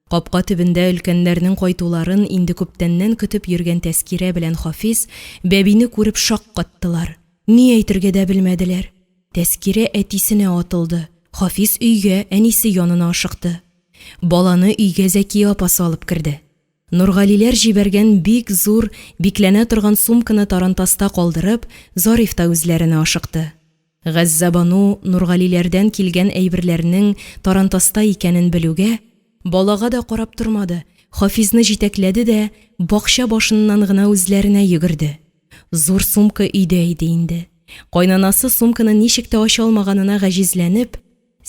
Капка төбендә өлкәннәрнең кайтуларын инде күптәннән көтеп йөргән Тәскирә белән Хафиз бәбине күреп шаккаттылар. Ни әйтергә дә белмәделәр. Тәскирә әтисенә атылды, Хафиз өйгә, әнисе янына ашыкты. Баланы өйгә Зәкия апасы алып керде. Нургалиләр җибәргән бик зур, бикләнә торган сумканы тарантаста калдырып, Зариф та үзләренә ашыкты. Газзәбану Нургалиләрдән килгән әйберләрнең тарантаста икәнен белүгә, балага да карап тормады, Хафизны җитәкләде дә бакча башыннан гына үзләренә йөгерде. Зур сумка өйдә иде инде. Кайнанасы сумканы ничек тә ача алмаганына гаҗизләнеп,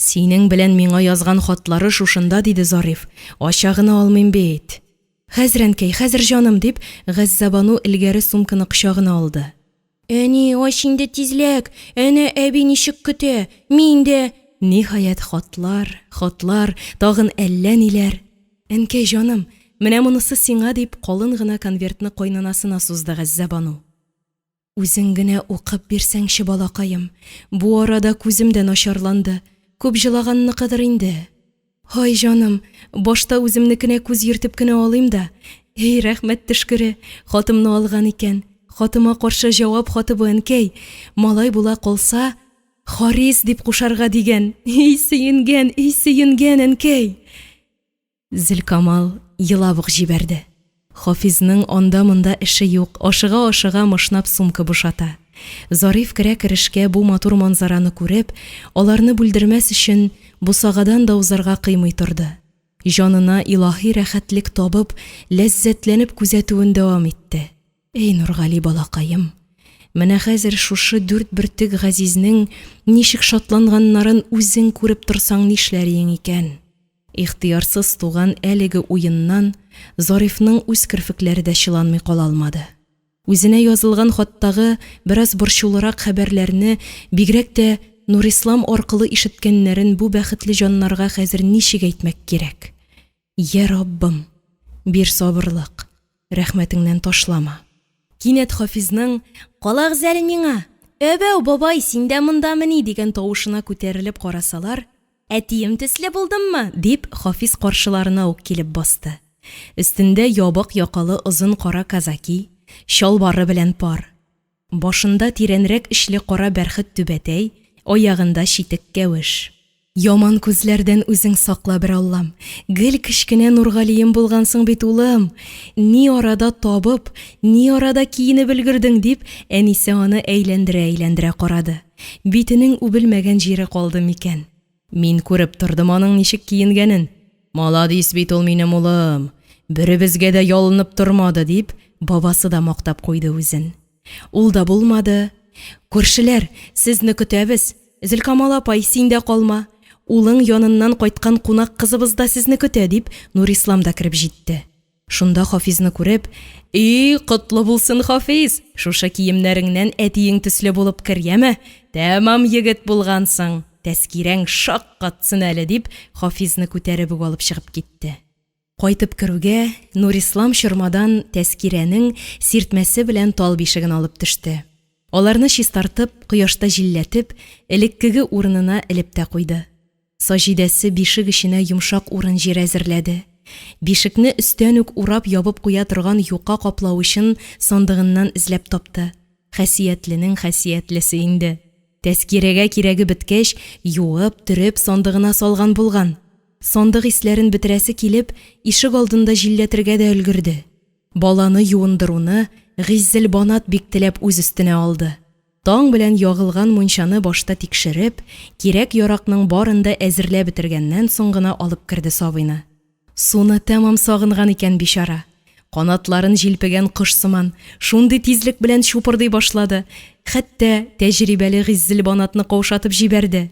Синең белән миңа язган хатлары шушында, диде Зариф, ача гына алмыйм бит. Хәзер, әнкәй, хәзер, җаным, дип, Газзәбану элгәре сумканы кочагына алды. Әни, ач инде тизләк, әнә әби ничек көтә, мин дә. Ниһаять, хатлар, хатлар, тагын әллә ниләр. Әнкәй, җаным, менә монысы сиңа, дип, калын гына конвертны кайнанасына сузды Газзәбану. Үзең генә укып бирсәңче, балакаем, бу арада күзем дә начарланды, күп җылаганныкыдыр инде. Һай, җаным, башта үземнекенә күз йөртеп кенә алыйм да. Эй, рәхмәт төшкере, хатымны алган икән. Хатыма каршы җавап хаты бу, әнкәй. Малай була калса, Харис дип кушарга дигән. И сөенгән, и сөенгән, әнкәй! Зөлкамал елап ук җибәрде. Хафизның анда-монда эше юк, ашыга-ашыга мышнап сумка бушата. Зариф керә-керешкә бу матур манзараны күреп, аларны бүлдермәс өчен, бусагадан да узарга кыймый торды. Җанына илаһи рәхәтлек табып, ләззәтләнеп күзәтүен дәвам итте. Әй, Нургали балакаем, менә хәзер шушы дүрт бөртек газизнең ничек шатланганнарын үзең күреп торсаң нишләриең икән? Ихтыярсыз туган әлеге уеннан Зарифның үз керфекләре дә чыланмый кала алмады. Үзенә язылган хаттагы бераз борчулырак хәбәрләрне, бигрәк тә Нурислам аркылы ишеткәннәрен бу бәхетле җаннарга хәзер ничек әйтмәк кирәк? Йә Раббым, бир сабырлык, рәхмәтеңнән ташлама. Кинәт Хафизның, Калагыз әле миңа! Әбәү, бабай, син дә мондамыни? дигән тавышына күтәрелеп карасалар, Әтием төсле булдыммы? дип, Хафиз каршыларына ук килеп басты. Өстендә ябык якалы озын кара казаки, чалбары белән пар. Башында тирәнрәк эчле кара бәрхет түбәтәй, аягында читек-кәвеш. Яман күзләрдән үзең сакла, бер Аллам! Гел кечкенә Нургалием булгансың бит, улым! Ни арада табып, ни арада киенеп өлгердең? дип, әнисе аны әйләндерә-әйләндерә карады. Битенең үбелмәгән җире калды микән? Мин күреп тордым аның ничек киенгәнен. Маладис бит ул минем улым, беребезгә дә ялынып тормады, дип, бабасы да мактап куйды үзен. Ул да булмады, Күршеләр, сезне көтәбез, Зөлкамал апай, син дә калма, улың яныннан кайткан кунак кызыбыз да сезне көтә, дип, Нурислам да кереп җитте. Шунда Хафизны күреп, И, котлы булсын, Хафиз! Шушы киемнәреңнән әтиең төсле булып кер, яме? Тәмам егет булгансың! Тәскирәң шаккатсын әле, дип, Хафизны күтәреп үк алып чыгып китте. Кайтып керүгә, Нурислам чормадан Тәскирәнең сиртмәсе белән тал бишеген алып төште. Аларны чистартып, кояшта җилләтеп, элеккеге урынына элеп тә куйды. Саҗидәсе бишек эченә йомшак урын-җир әзерләде. Бишекне өстән үк урап ябып куя торган юка каплавычын сандыгыннан эзләп тапты. Хәсиятленең хәсиятлесе инде. Тәскирәгә кирәге беткәч, юып, төреп, сандыгына салган булган. Сандык исләрен бетерәсе килеп, ишегалдында җилләтергә дә өлгерде. Баланы юындыруны Гыйззелбанат бик теләп үз өстенә алды. Таң белән ягылган мунчаны башта тикшереп, кирәк-яракның барын да әзерләп бетергәннән соң гына алып керде сабыйны. Суны тәмам сагынган икән бичара. Канатларын җилпегән кош сыман, шундый тизлек белән чупырдый башлады, хәтта тәҗрибәле Гыйззелбанатны каушатып җибәрде.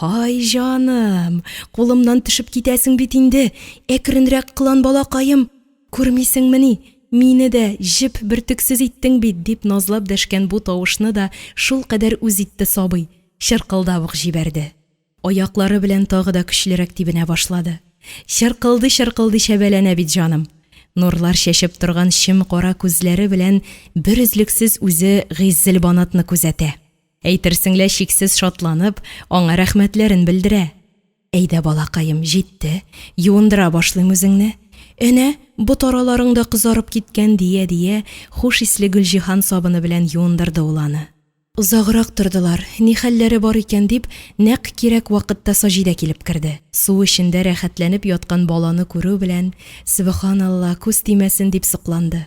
Һай, җаным, кулымнан төшеп китәсең бит инде, әкренрәк кылан, балакаем! Күрмисеңмени, мине дә җеп бөртексез иттең бит, дип назлап дәшкән бу тавышны да шулкадәр үз итте сабый, чыркылдап ук җибәрде. Аяклары белән тагы да көчлерәк тибенә башлады. Чыркылдый-чыркылдый чәбәләнә бит җаным. Нурлар чәчеп торган чем-кара күзләре белән берөзлексез үзе Гыйззелбанатны күзәтә. Әйтерсең лә чиксез шатланып, аңа рәхмәтләрен белдерә. Әйдә, балакаем, җитте, юындыра башлыйм үзеңне. Әнә, бот араларың да кызарып киткән, дия-дия, хуш исле Гөлҗиһан сабыны белән юындырды ул аны. Озаграк тордылар, ни хәлләре бар икән дип, нәкъ кирәк вакытта Саҗидә килеп керде. Су эчендә рәхәтләнеп яткан баланы күрү белән, сөбханалла, күз тимәсен дип сокланды.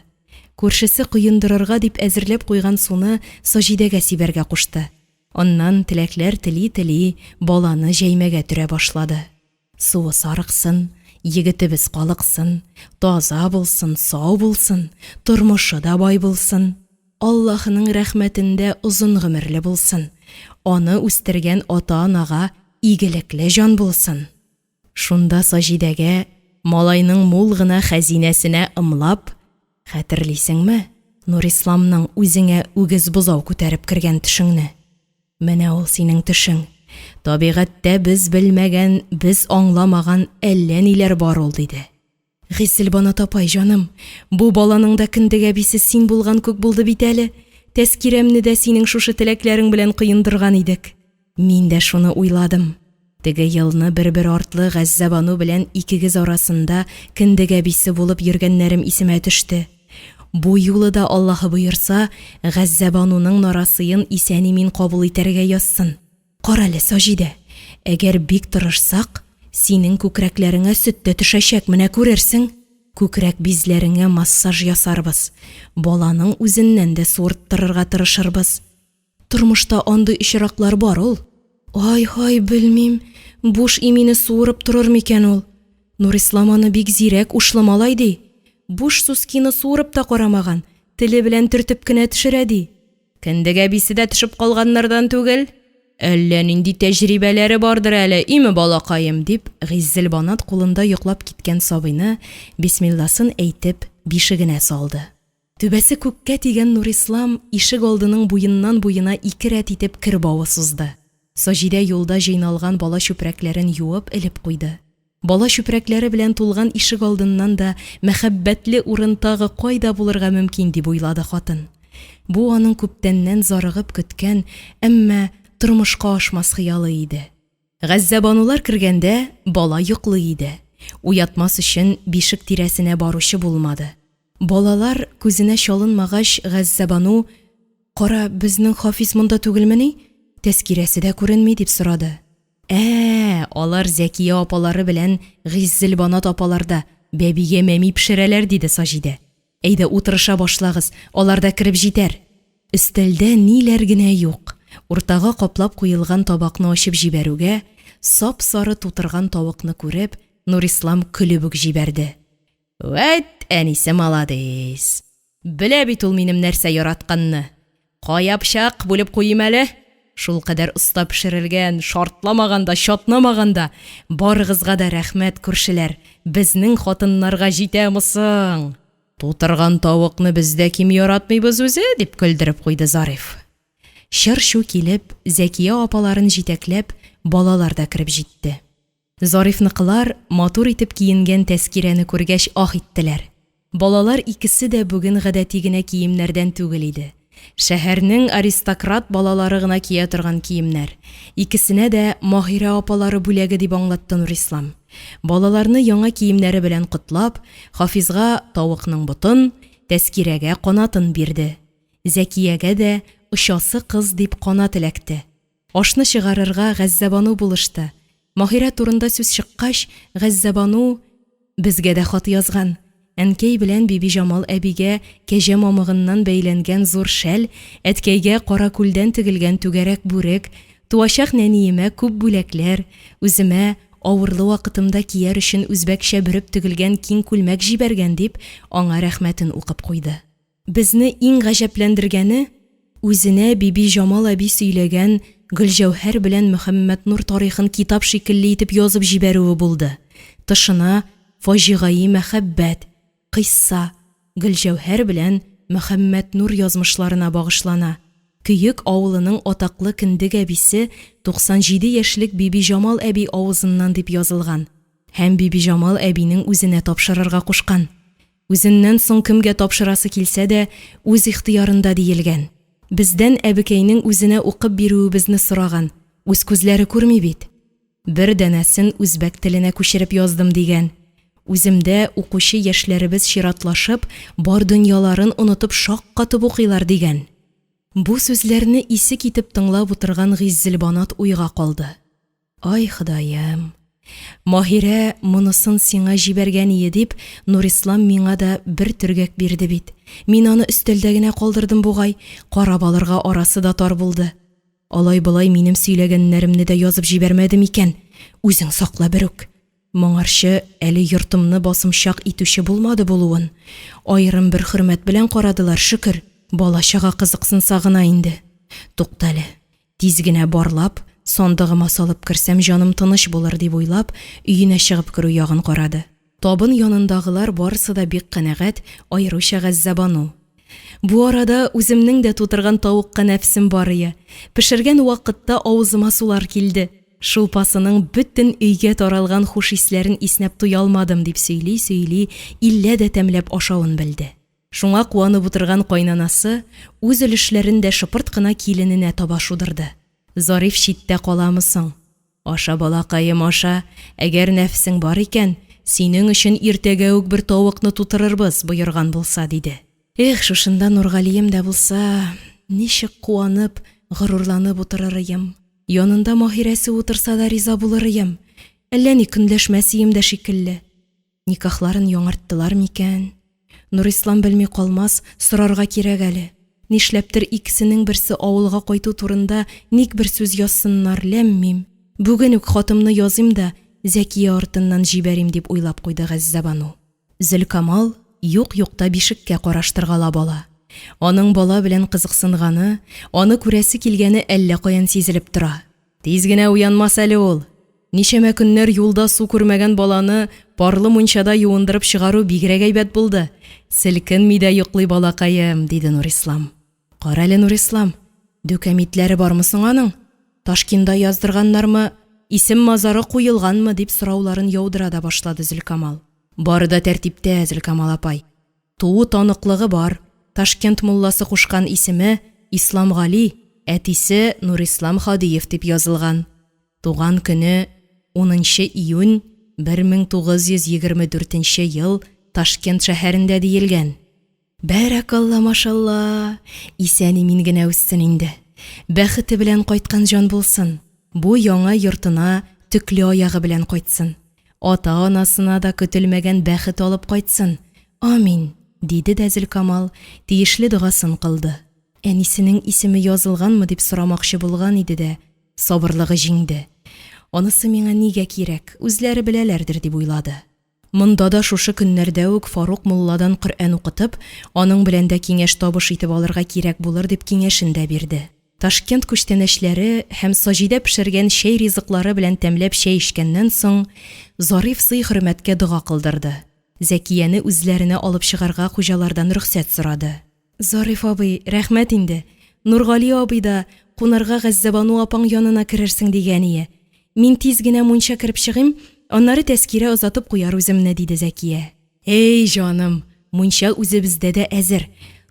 Күршесе коендырырга дип әзерләп куйган суны Саҗидәгә сибәргә кушты. Аннан, теләкләр тели-тели, баланы җәймәгә төрә башлады. Суы сарыксын, егетебез калыксын, таза булсын, сау булсын, тормышы да бай булсын. Аллаһының рәхмәтендә озын гомерле булсын, аны үстергән ата-анага игелекле җан булсын. Шунда Саҗидәгә, малайның мул гына хәзинәсенә ымлап, Хәтерлисеңме, Нурисламның үзеңә үгез бозау күтәреп кергән төшеңне? Менә ул синең төшең. Табигатьтә без белмәгән, без аңламаган әллә ниләр бар ул, диде. Гыйззелбанат апай, җаным, бу баланың да кендек әбисе син булган күк булды бит әле. Тәскирәмне дә синең шушы теләкләрең белән коендырган идек. Мин дә шуны уйладым. Теге елны бер-бер артлы Газзәбану белән икегез арасында кендек әбисе булып йөргәннәрем исемә төште. Бу юлы да, Аллаһы боерса, Газзәбануның нарасыен исән-имин кабул итәргә язсын. Карале, Саҗидә, әгәр бик тырышсак, синең күкрәкләреңә сөт тә төшәчәк, менә күрерсең. Күкрәк бизләреңә массаж ясарбыз, баланың үзеннән дә суырттырырга тырышырбыз. Тормышта андый очраклар бар ул. Ай-һай, белмим, буш имине суырып торыр микән ул? Нурислам аны бик зирәк, ушлы малай, ди. Буш сускины суырып та карамаган, теле белән төртеп кенә төшерә, ди. Кендек әбисе дә төшеп калганнардан түгел. Әллә нинди тәҗрибәләре бардыр әле, име, балакаем, дип, Гыйззелбанат кулында йоклап киткән сабыйны, бисмилласын әйтеп, бишегенә салды. Түбәсе күккә тигән Нурислам ишегалдының буеннан-буена ике рәт итеп кер бавы сузды. Саҗидә юлда җыйналган бала чүпрәкләрен юып элеп куйды. Бала чүпрәкләре белән тулган ишегалдыннан да мәхәббәтле урын тагы кайда булырга мөмкин дип уйлады хатын. Бу аның күптәннән зарыгып көткән, әмма тормышка ашмас хыялы иде. Газзәбанулар кергәндә, бала йоклый иде. Уятмас өчен бишек тирәсенә баручы булмады. Балалар күзенә чалынмагач, Газзәбану, Кара, безнең Хафиз монда түгелмени? Тәскирәсе дә күренми, дип сорады. Ә-ә, алар Зәкия апалары белән Гыйззелбанат апаларда бәбигә мәми пешерәләр, диде Саҗидә. Әйдә, утырыша башлагыз, алар да кереп җитәр. Өстәлдә ниләр генә юк. Уртага каплап куелган табакны ачып җибәрүгә, сап-сары тутырган тавыкны күреп, Нурислам көлеп үк җибәрде. Вәт, әнисе маладис! Белә бит ул минем нәрсә яратканны! Кая пычак, бүлеп куйыйм әле. Шулкадәр оста пешерелгән, шартламаган да, чатнамаган да. Барыгызга да рәхмәт, күршеләр. Безнең хатыннарга җитәме соң? Тутырган тавыкны без дә ким яратмыйбыз үзе, дип көлдереп куйды Зариф. Чыр-чу килеп, Зәкия апаларын җитәкләп, балалар да кереп җитте. Зарифныкылар матур итеп киенгән Тәскирәне күргәч ах иттеләр. Балалар икесе дә бүген гадәти генә киемнәрдән түгел иде. Шәһәрнең аристократ балалары гына кия торган киемнәр. Икесенә дә Маһирә апалары бүләге дип аңлатты Нурислам. Балаларны яңа киемнәре белән котлап, Хафизга тавыкның ботын, Тәскирәгә канатын бирде. Зәкиягә дә очасы кыз дип канат эләкте. Ашны чыгарырга Газзәбану булышты. Маһирә турында сүз чыккач, Газзәбану безгә дә хат язган. Әнкәй белән Бибиҗамал әбигә кәҗә мамыгыннан бәйләнгән зур шәл, әткәйгә каракүлдән тегелгән түгәрәк бүрек, туачак нәниемә күп бүләкләр, үземә авырлы вакытымда кияр өчен үзбәкчә бөреп тегелгән киң күлмәк җибәргән, дип, аңа рәхмәтен укып куйды. Безне иң гаҗәпләндергәне, үзенә Бибиҗамал әби сөйләгән Гөлҗәүһәр белән Мөхәммәтнур тарихын китап шикелле итеп язып җибәрүе булды. Тышына фаҗигаи мәхәббәт, кыйсса, Гөлҗәүһәр белән Мөхәммәтнур язмышларына багышлана. Көек авылының атаклы кендек әбисе 97 яшьлек Бибиҗамал әби авызыннан дип язылган һәм Бибиҗамал әбинең үзенә тапшырырга кушкан. Үзеннән соң кемгә тапшырасы килсә дә, үз ихтыярында диелгән. Бездән әбекәйнең үзенә укып бирүебезне сораган, үз күзләре күрми бит. Бер данәсен үзбәк теленә күчереп яздым, дигән. Үземдә укучы яшьләребез чиратлашып, бар дөньяларын онытып шаккатып укыйлар, дигән. Бу сүзләрне исе китеп тыңлап утырган Гыйззелбанат уйга калды. Ай, Ходаем! Маһирә монысын сиңа җибәргән ие дип, Нурислам миңа да бер төргәк бирде бит. Мин аны өстәлдә генә калдырдым бугай, карап алырга арасы да тар булды. Алай-болай минем сөйләгәннәремне дә язып җибәрмәде микән? Үзең сакла берүк. Моңарчы әле йортымны басымчак итүче булмады булуын. Аерым бер хөрмәт белән карадылар, шөкер. Бала-чага кызыксынса гына инде. Туктале, тиз генә барлап, сандыгыма салып керсәм, җаным тыныч булыр, дип уйлап, өенә чыгып керү ягын карады. Табын янындагылар барысы да бик канәгать, аеруча Газзәбану. Бу арада үземнең дә тутырган тавыкка нәфсем барые. Пешергән вакытта авызыма сулар килде. Шулпасының бөтен өйгә таралган хуш исләрен иснәп туялмадым, дип сөйли-сөйли, иллә дә тәмләп ашавын белде. Шуңа куанып утырган кайнанасы үз өлешләрен дә шыпырт кына килененә таба шудырды. Зариф читтә каламы соң? Аша, балакаем, аша, әгәр нәфсең бар икән, синең өчен иртәгә үк бер тавыкны тутырырбыз, боерган булса, диде. Эх, шушында Нургалием дә булса, ничек куанып, горурланып утырырыем. Янында Маһирәсе утырса да риза булырыем. Әллә ни көнләшмәсием дә шикелле. Никахларын яңарттылар микән? Нурислам белми калмас, сорарга кирәк әле. Нишләптер икесенең берсе авылга кайту турында ник бер сүз язсыннар, ләм-мим. Бүген үк хатымны языйм да, Зәкия артыннан җибәрим, дип уйлап куйды Газзәбану. Зөлкамал юк-юкта бишеккә караштыргалап ала. Аның бала белән кызыксынганы, аны күрәсе килгәне әллә каян сизелеп тора. Тиз генә уянмас әле ул. Ничәмә көннәр юлда су күрмәгән баланы парлы мунчада юындырып чыгару бигрәк әйбәт булды. Селкенми дә йоклый балакаем, диде Нурислам. Карале, Нурислам, дүкәмитләре бармы соң аның? Ташкинда яздырганнармы, исем-мазары куелганмы, дип сорауларын яудыра да башлады Зөлкамал. Бары да тәртиптә, Зөлкамал апай. Туу таныклыгы бар, Ташкент мулласы кушкан исеме, Исламгали, әтисе Нурислам Һадиев дип язылган. Туган көне, унынчы июнь 1924 нче ел Ташкент шәһәрендә диелгән. Бәрәкалла, машалла! Исән-имин генә үссен инде. Бәхете белән кайткан җан булсын. Бу яңа йортына төкле аягы белән кайтсын. Ата-анасына да көтелмәгән бәхет алып кайтсын. Амин! диде дә Зөлкамал, тиешле догасын кылды. Әнисенең исеме язылганмы дип сорамакчы булган иде дә, сабырлыгы җиңде. Анысы миңа нигә кирәк, үзләре беләләрдер дип уйлады. Монда да шушы көннәрдә үк Фарук мулладан Коръән укытып, аның белән дә киңәш-табыш итеп алырга кирәк булыр дип киңәшен дә бирде. Ташкент күчтәнәчләре һәм Саҗидә пешергән чәй ризыклары белән тәмләп чәй эчкәннән соң, Зариф сый-хөрмәткә дога кылдырды. Зәкияне үзләренә алып чыгарга хуҗалардан рөхсәт сорады. Зариф абый, рәхмәт инде. Нургали абый да, кунарга Газзәбану апаң янына керерсең дигәние. Мин тиз генә мунча кереп чыгыйм, аннары Тәскирә озатып куяр үземне, диде Зәкия. Әй, җаным, мунча үзебездә дә әзер.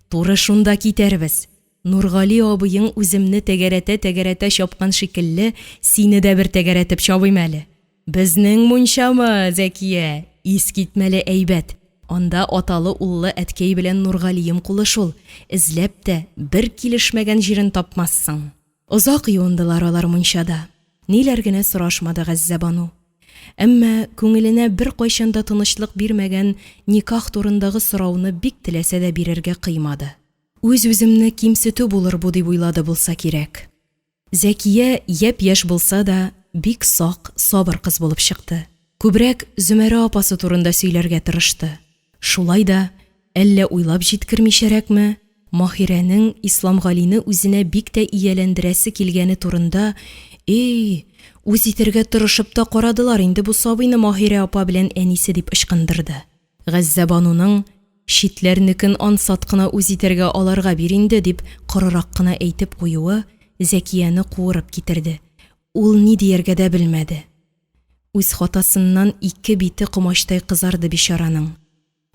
Туры шунда китәрбез. Нургали абыең үземне тәгәрәтә-тәгәрәтә чапкан шикелле, сине дә бер тәгәрәтеп чабыйм әле. Безнең мунчамы, Зәкия, искитмәле әйбәт. Анда аталы-уллы әткәй белән Нургалием кулы шул, эзләп тә бер килешмәгән җирен тапмассың. Озак юындылар алар мунчада. Ниләр генә сорашмады Газзәбану. Әмма күңеленә беркайчан да тынычлык бирмәгән никах турындагы сорауны бик теләсә дә бирергә кыймады. Үз-үземне кимсетү булыр бу дип уйлады булса кирәк. Зәкия япь-яшь булса да, бик сак, сабыр кыз булып чыкты. Күбрәк Зөмәрә апасы турында сөйләргә тырышты. Шулай да, әллә уйлап җиткермичәрәкме, Маһирәнең Исламгалине үзенә бик тә ияләндерәсе килгәне турында, И, үз итәргә тырышып та карадылар инде бу сабыйны Маһирә апа белән әнисе, дип ычкындырды. Газзәбануның, Читләрнекен ансат кына үз итәргә аларга бир инде, дип корырак кына әйтеп куюы Зәкияне куырып китерде. Ул ни дияргә дә белмәде. Үз хатасыннан ике бите комачтай кызарды бичараның.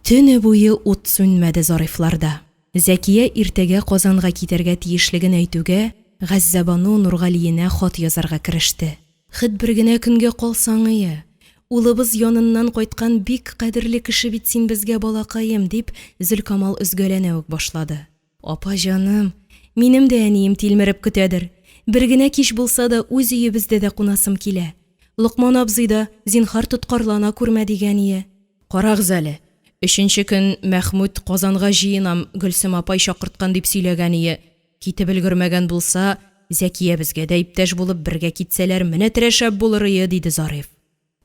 Төне буе ут сүнмәде Зарифларда. Зәкия иртәгә Казанга китәргә тиешлеген әйтүгә, Газзәбану Нургалиенә хат язарга кереште. Хет бер генә көнгә калсаңые! Улыбыз яныннан кайткан бик кадерле кеше бит син безгә, балакаем, дип, Зөлкамал өзгәләнә үк башлады. Апа җаным, Минем дә әнием тилмереп көтәдер. Бер генә кич булса да үз өебездә дә кунасым килә. Локман абзый да, зинһар тоткарлана күрмә, дигәние. Карагыз әле, өченче көн Мәхмүт Казанга җыенам, Гөлсем апай чакырткан дип сөйләгәние. Китеп өлгермәгән булса, Зәкиябезгә дә иптәш булып бергә китсәләр, менәтерә шәп булырые, диде Зариф.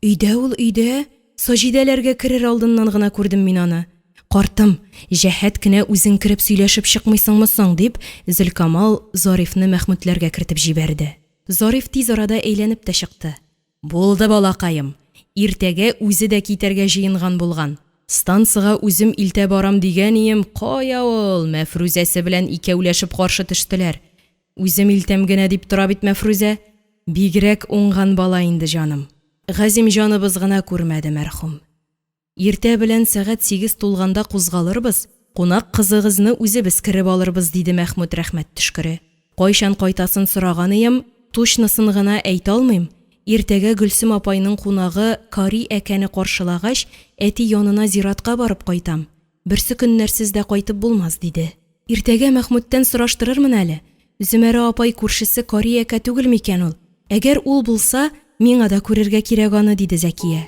Өйдә ул, өйдә, Саҗидәләргә керер алдыннан гына күрдем мин аны. Картым, җәһәт кенә үзең кереп сөйләшеп чыкмыйсыңмы соң, дип, Зөлкамал Зарифны Мәхмүтләргә кертеп җибәрде. Зариф тиз арада әйләнеп тә чыкты. Булды, балакаем, иртәгә үзе дә китәргә җыенган булган. Станцага үзем илтә барам дигәнием, кая ул, Мәфрүзәсе белән икәүләшеп каршы төштеләр. Үзем илтәм генә дип тора бит Мәфрүзә. Бигрәк уңган бала инде, җаным. Газимҗаныбыз гына күрмәде, мәрхүм. Иртә белән сәгать 8 тулганда кузгалырбыз, кунак кызыгызны үзебез кереп алырбыз, диде Мәхмүт рәхмәт төшкере. Кайчан кайтасын сораганыем, тучнысын гына әйтә алмыйм, иртәгә Гөлсем апайның кунагы Кари әкәне каршылагач, әти янына зиратка барып кайтам. Берсекөннәрсез дә кайтып булмас, диде. Иртәгә Мәхмүттән сораштырырмын әле, Зөмәрә апай күршесе Кари әкә түгел микән ул? Әгәр ул булса, миңа да күрергә кирәк аны, диде Зәкия.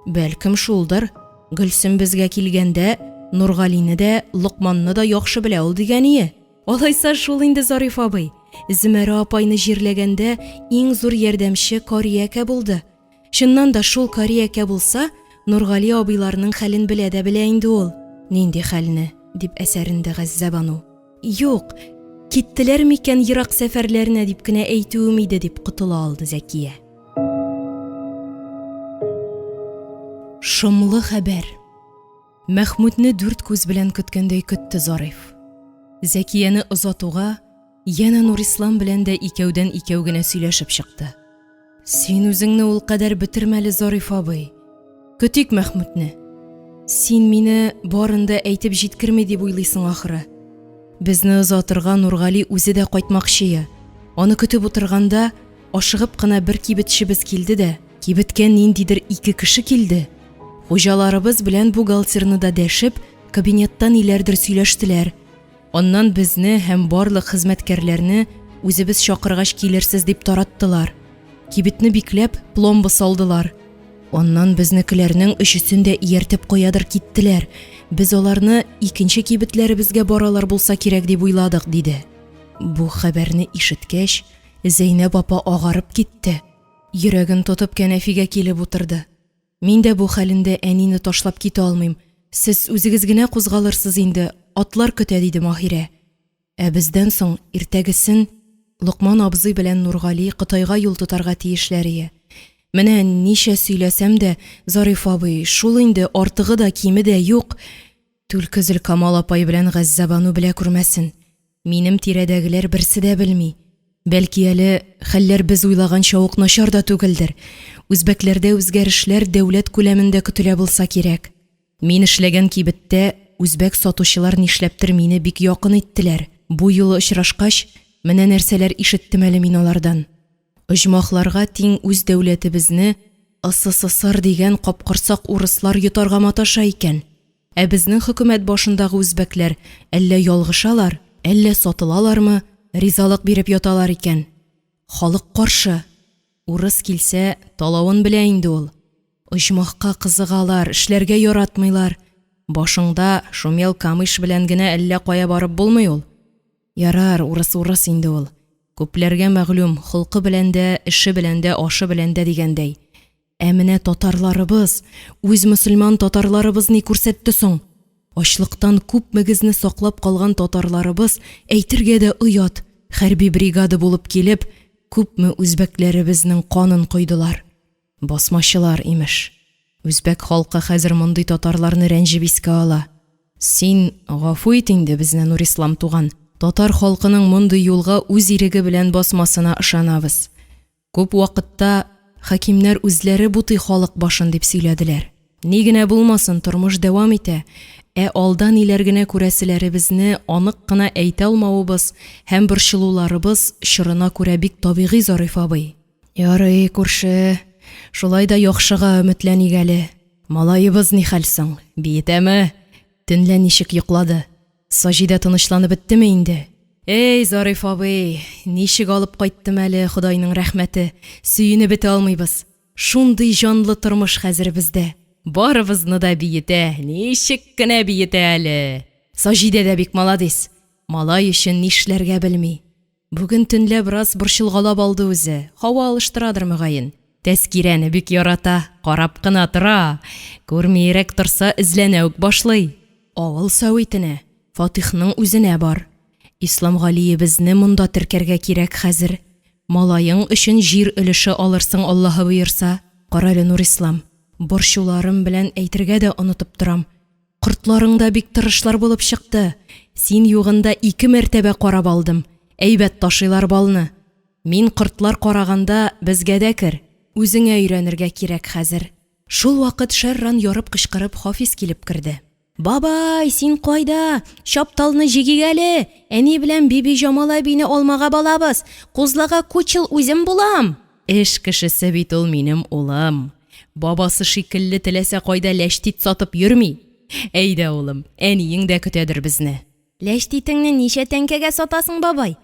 Бәлкем, шулдыр. Гөлсем безгә килгәндә, Нургалине дә, Локманны да яхшы белә ул дигәние. Алайса шул инде, Зариф абый. Зөмәрә апайны җирләгәндә иң зур ярдәмче Кари әкә булды. Чыннан да шул Кари әкә булса, Нургали абыйларның хәлен белә дә белә инде ул. Нинди хәлне? дип әсәренде Газзәбану. Юк, киттеләр микән ерак сәфәрләренә дип кенә әйтүем иде, дип котыла алды Зәкия. Шомлы хәбәр. Мәхмүтне дүрт күз белән көткәндәй көтте Зариф. Зәкияне озатуга, янә Нурислам белән дә икәүдән-икәү генә сөйләшеп чыкты. Син үзеңне ул кадәр бетермә әле, Зариф абый. Көтик Мәхмүтне. Син мине барын да әйтеп җиткерми дип уйлыйсың ахры. Безне озатырга Нургали үзе дә кайтмакчые. Аны көтеп утырганда, ашыгып кына бер кибетчебез килде дә, кибеткә ниндидер ике кеше килде. Хуҗаларыбыз белән бухгалтерны да дәшеп, кабинетта ниләрдер сөйләштеләр. Аннан безне һәм барлык хезмәткәрләрне үзебез чакыргач килерсез дип тараттылар. Кибетне бикләп, пломба салдылар. Аннан безнекеләрнең өчесен дә ияртеп каядыр киттеләр. Без аларны икенче кибетләребезгә баралар булса кирәк дип уйладык, диде. Бу хәбәрне ишеткәч, Зәйнәб апа агарып китте. Йөрәген тотып кәнәфигә килеп утырды. Мин дә бу хәлендә әнине ташлап китә алмыйм, сез үзегез генә кузгалырсыз инде, атлар көтә, диде Маһирә. Ә бездән соң иртәгесен Локман абзый белән Нургали Кытайга юл тотарга тиешләрие. Менә ничә сөйләсәм дә, Зариф абый, шул инде, артыгы да, киме дә юк. Түлке Зөлкамал апай белән Газзәбану белә күрмәсен. Минем тирәдәгеләр берсе дә белми. Бәлки әле хәлләр без уйлаганча ук начар да түгелдер. Үзбәкләрдә үзгәрешләр дәүләт күләмендә көтелә булса кирәк. Мин эшләгән кибеттә үзбәк сатучылар нишләптер мине бик якын иттеләр. Бу юлы очрашкач, менә нәрсәләр ишеттем әле мин алардан. Оҗмахларга тиң үз дәүләтебезне ЫСССР дигән капкорсак урыслар йотарга маташа икән. Ә безнең хөкүмәт башындагы үзбәкләр әллә ялгышалар, әллә сатылалармы, ризалык биреп яталар икән. Халык каршы. Урыс килсә, талавын белә инде ул. Оҗмахка кызыгалар, эшләргә яратмыйлар. Башыңда шумел камыш белән генә әллә кая барып булмый ул. Ярар, урыс урыс инде ул. Күпләргә мәгълүм, холкы белән дә, эше белән дә, ашы белән дә дигәндәй. Ә менә татарларыбыз, үз мөселман татарларыбыз ни күрсәтте соң? Ачлыктан күпмегезне саклап калган татарларыбыз, әйтергә дә оят, хәрби бригада булып килеп, күпме үзбәкләребезнең канын койдылар. Басмачылар, имеш. Үзбәк халкы хәзер мондый татарларны рәнҗеп искә ала. Син гафу ит инде безне, Нурислам туган, татар халкының мондый юлга үз иреге белән басмасына ышанабыз. Күп вакытта хакимнәр үзләре бутый халык башын дип сөйләделәр. Ни генә булмасын, тормыш дәвам итә, ә алда ниләр генә күрәселәребезне анык кына әйтә алмавыбыз һәм борчылуларыбыз чорына күрә бик табигый, Зариф абый. Ярый, күрше, шулай да яхшыга өметләник әле. Малаебыз нихәл соң, биетәме? Төнлә ничек йоклады? Саҗидә тынычланып беттеме инде? Әй, Зариф абый, ничек алып кайттым әле, Ходайның рәхмәте, сөенеп бетә алмыйбыз. Шундый җанлы тормыш хәзер бездә. Барыбызны да биетә, ничек кенә биетә әле. Саҗидә дә бик маладис. Малай өчен нишләргә белми. Бүген төнлә бераз борчылгалап алды үзе, һава алыштырадыр, мөгаен. Тәскирәне бик ярата, карап кына тора. Күрмиерәк торса, эзләнә үк башлый. Авыл сәвитенә, Фатихның үзенә бар. Исламгалиебезне монда теркәргә кирәк хәзер. Малаең өчен җир өлеше алырсың, Аллаһы боерса. Карале, Нурислам, борчуларым белән әйтергә дә онытып торам. Кортларың да бик тырышлар булып чыкты. Син югында ике мәртәбә карап алдым. Әйбәт ташыйлар балны. Мин кортлар караганда безгә дә кер. Үзеңә өйрәнергә кирәк хәзер. Шулвакыт шәрран ярып кычкырып Хафиз килеп керде. Бабай, син кайда? Чапталны җигик әле! Әни белән Бибиҗамал әбине алмага балабыз. Кузлага кучыл үзем булам! Эш кешесе бит ул минем улым. Бабасы шикелле теләсә кайда ләчтит сатып йөрми. Әйдә, улым, әниең дә көтәдер безне. Ләчтитеңне ничә тәңкәгә сатасың, бабай?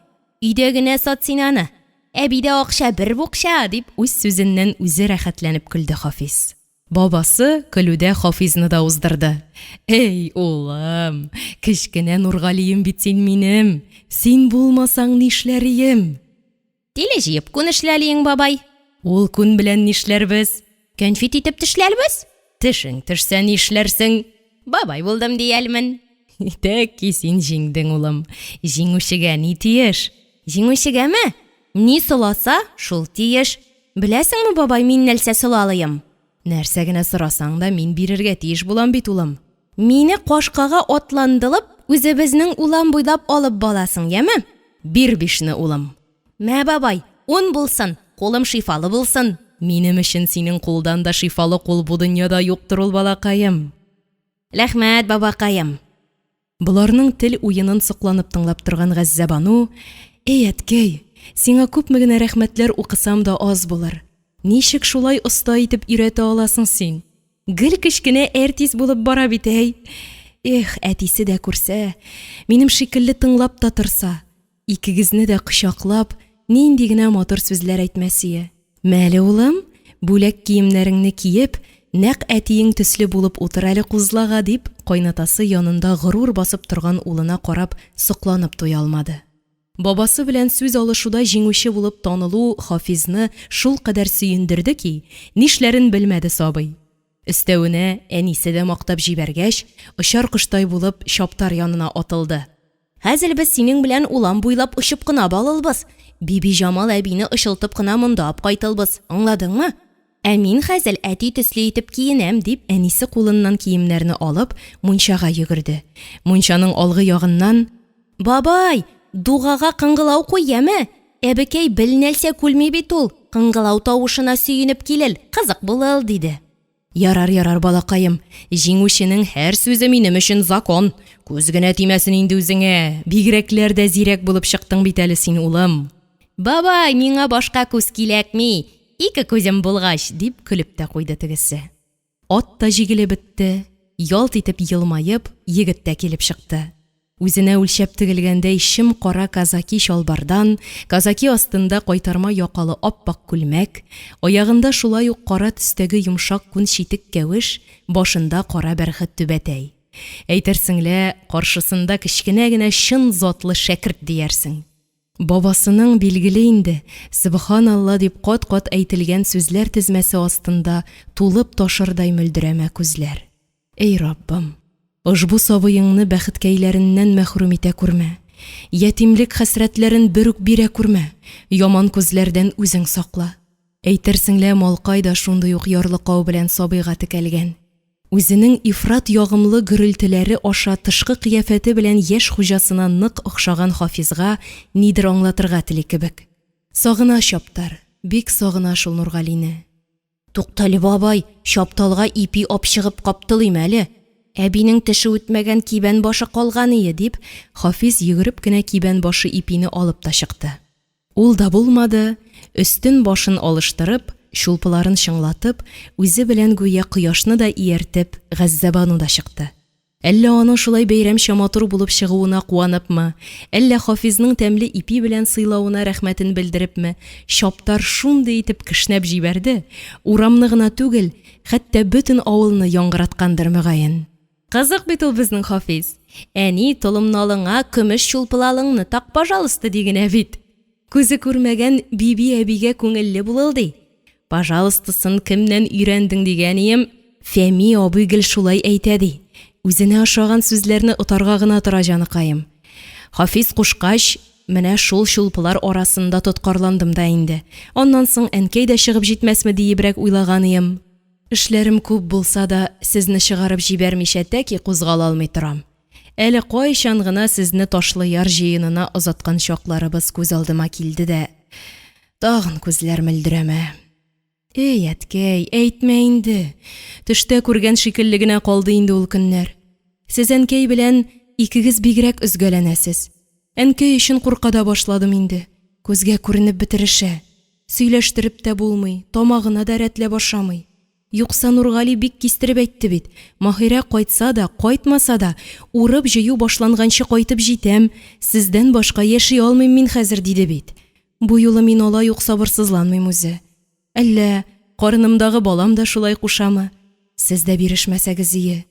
Өйдә генә сат син аны. Әбидә акча бер букча, дип, үз сүзеннән үзе рәхәтләнеп көлде Хафиз. Бабасы көлүдә Хафизны да уздырды. Әй, улым, кечкенә Нургалием бит син минем. Син булмасаң нишләрием? Тиле җыеп күн эшләлиең, бабай. Ул күн белән нишләрбез? Кәнфит итеп тешләрбез. Тешең төшсә нишләрсең? Бабай булдым диялмен. Тәки син җиңдең, улым. Җиңүчегә ни тиеш? Җиңүчегәме? Ни соласа, шул тиеш. Беләсеңме, бабай, мин нәрсә солалыйм? Нәрсә генә сорасаң да, мин бирергә тиеш булам бит, улым. Мине кашкага атландылып, үзебезнең улам буйлап алып баласың, яме? Бир бишне, улым. Мә, бабай, ун булсын, кулым шифалы булсын. Минем өчен синең кулдан да шифалы кул бу дөньяда юктыр ул, балакаем. Рәхмәт, бабакаем. Боларның тел уенын сокланып тыңлап торган Газзәбану, Әй, әткәй, сиңа күпме генә рәхмәтләр укысам да аз булыр. Ничек шулай оста итеп өйрәтә аласың син? Гел кечкенә әртис булып бара бит, әй! Эх, әтисе дә күрсә, минем шикелле тыңлап та торса! Икегезне дә кочаклап, нинди генә матур сүзләр әйтмәсие. Мәле, улым, бүләк киемнәреңне киеп, нәкъ әтиең төсле булып утыр әле кузлага, дип, кайнатасы янында горур басып торган улына карап, сокланып туя алмады. Бабасы белән сүз алышуда җиңүче булып танылу Хафизны шулкадәр сөендерде ки, нишләрен белмәде сабый. Өстәвенә, әнисе дә мактап җибәргәч, очар коштай булып, чаптар янына атылды. Хәзер без синең белән улам буйлап очып кына балылбыз, Бибиҗамал әбине очылтып кына монда апкайтылбыз, аңладыңмы? Ә мин хәзел әти төсле итеп киенәм, дип, әнисе кулыннан киемнәрне алып, мунчага йөгерде. Мунчаның алгы ягыннан, Бабай, дугага кыңгылау куй, яме? Әбекәй белнәлсә күлми бит ул, кыңгылау тавышына сөенеп килел, кызык булыл, диде. Ярар, ярар, балакаем, җиңүченең һәр сүзе минем өчен закон. Күз генә тимәсен инде үзеңә. Бигрәкләр дә зирәк булып чыктың бит әле син, улым. Бабай, миңа башка күз киләкми, ике күзем булгач, дип көлеп тә куйды тегесе. Ат та җигелеп бетте, ялт итеп елмаеп, егет тә килеп чыкты. Үзенә үлчәп тегелгәндәй чем-кара казаки чалбардан, казаки астында кайтарма якалы ап-ак күлмәк, аягында шулай ук кара төстәге йомшак күн читек-кәвеш, башында кара бәрхет түбәтәй. Әйтерсең лә, каршысында кечкенә генә чын затлы шәкерт диярсең. Бабасының, билгеле инде, сөбханалла дип кат-кат әйтелгән сүзләр тезмәсе астында тулып ташырдай мөлдерәмә күзләр. Әй Раббым! Ошбу сабыеңны бәхеткәйләреннән мәхрүм итә күрмә. Ятимлек хәсрәтләрен бер үк бирә күрмә, яман күзләрдән үзең сакла. Әйтерсең лә малкай да шундый ук ярлыкау белән сабыйга текәлгән. Үзенең ифрат ягымлы гөрелтеләре аша тышкы кыяфәте белән яшь хуҗасына нык охшаган Хафизга нидер аңлатырга тели кебек. Сагына Чаптар, бик сагына шул Нургалине. Туктале, бабай, чапталга ипи апчыгып каптылыйм әле. Әбинең теше үтмәгән кибән башы калган ие, дип, Хафиз йөгереп кенә кибән башы ипине алып та чыкты. Ул да булмады, өстен-башын алыштырып, чулпыларын чыңлатып, үзе белән гүя кояшны да ияртеп, Газзәбану да чыкты. Әллә аның шулай бәйрәмчә матур булып чыгуына куаныпмы, әллә Хафизның тәмле ипи белән сыйлавына рәхмәтен белдерепме, чаптар шундый итеп кешнәп җибәрде, урамны гына түгел, хәтта бөтен авылны яңгыраткандыр, мөгаен. Кызык бит ул безнең Хафиз. Әни, толымналыңа көмеш чулпылалыңны так, пожалуйста, ди генә бит. Күзе күрмәгән Биби әбигә күңелле булыл, ди. Пожалуйстасын кемнән өйрәндең дигәнием, Фәми абый гел шулай әйтә, ди. Үзенә ошаган сүзләрне отарга гына тора җаныкаем. Хафиз кушкач, менә шул чулпылар арасында тоткарландым да инде. Аннан соң әнкәй дә чыгып җитмәсме диебрәк уйлаганыем. Эшләрем күп булса да, сезне чыгарып җибәрмичә тәки кузгала алмый торам. Әле кайчан гына сезне Ташлыяр җыенына озаткан чакларыбыз күз алдыма килде дә, тагын күзләр мөлдерәмә. Эй, әткәй, әйтмә инде. Төштә күргән шикелле генә калды инде ул көннәр. Сез әнкәй белән икегез бигрәк өзгәләнәсез. Әнкәй өчен курка да башладым инде. Күзгә күренеп бетерешә. Сөйләштереп тә булмый, тамагына да рәтләп ашамый. Юкса Нургали бик кистереп әйтте бит, Маһирә кайтса да, кайтмаса да, урып-җыю башланганчы кайтып җитәм, сездән башка яши алмыйм мин хәзер, диде бит. Бу юлы мин алай ук сабырсызланмыйм үзе. Әллә карынымдагы балам да шулай кушамы? Сез дә бирешмәсәгезие.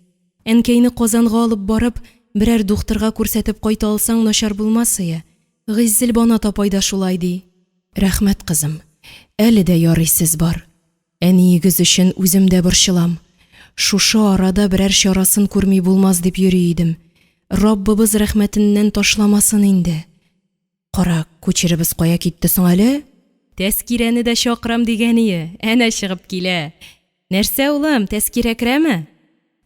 Әнкәйне Казанга алып барып, берәр духтырга күрсәтеп кайта алсаң, начар булмасые. Гыйззелбанат апай да шулай ди. Рәхмәт, кызым, әле дә ярый сез бар. Әниегез өчен үзем дә борчылам. Шушы арада берәр чарасын күрми булмас дип йөри идем. Раббыбыз рәхмәтеннән ташламасын инде. Кара, кучерыбыз кая китте соң әле? Тәскирәне дә чакырам дигәние, әнә чыгып килә. Нәрсә, улым, Тәскирә керәме?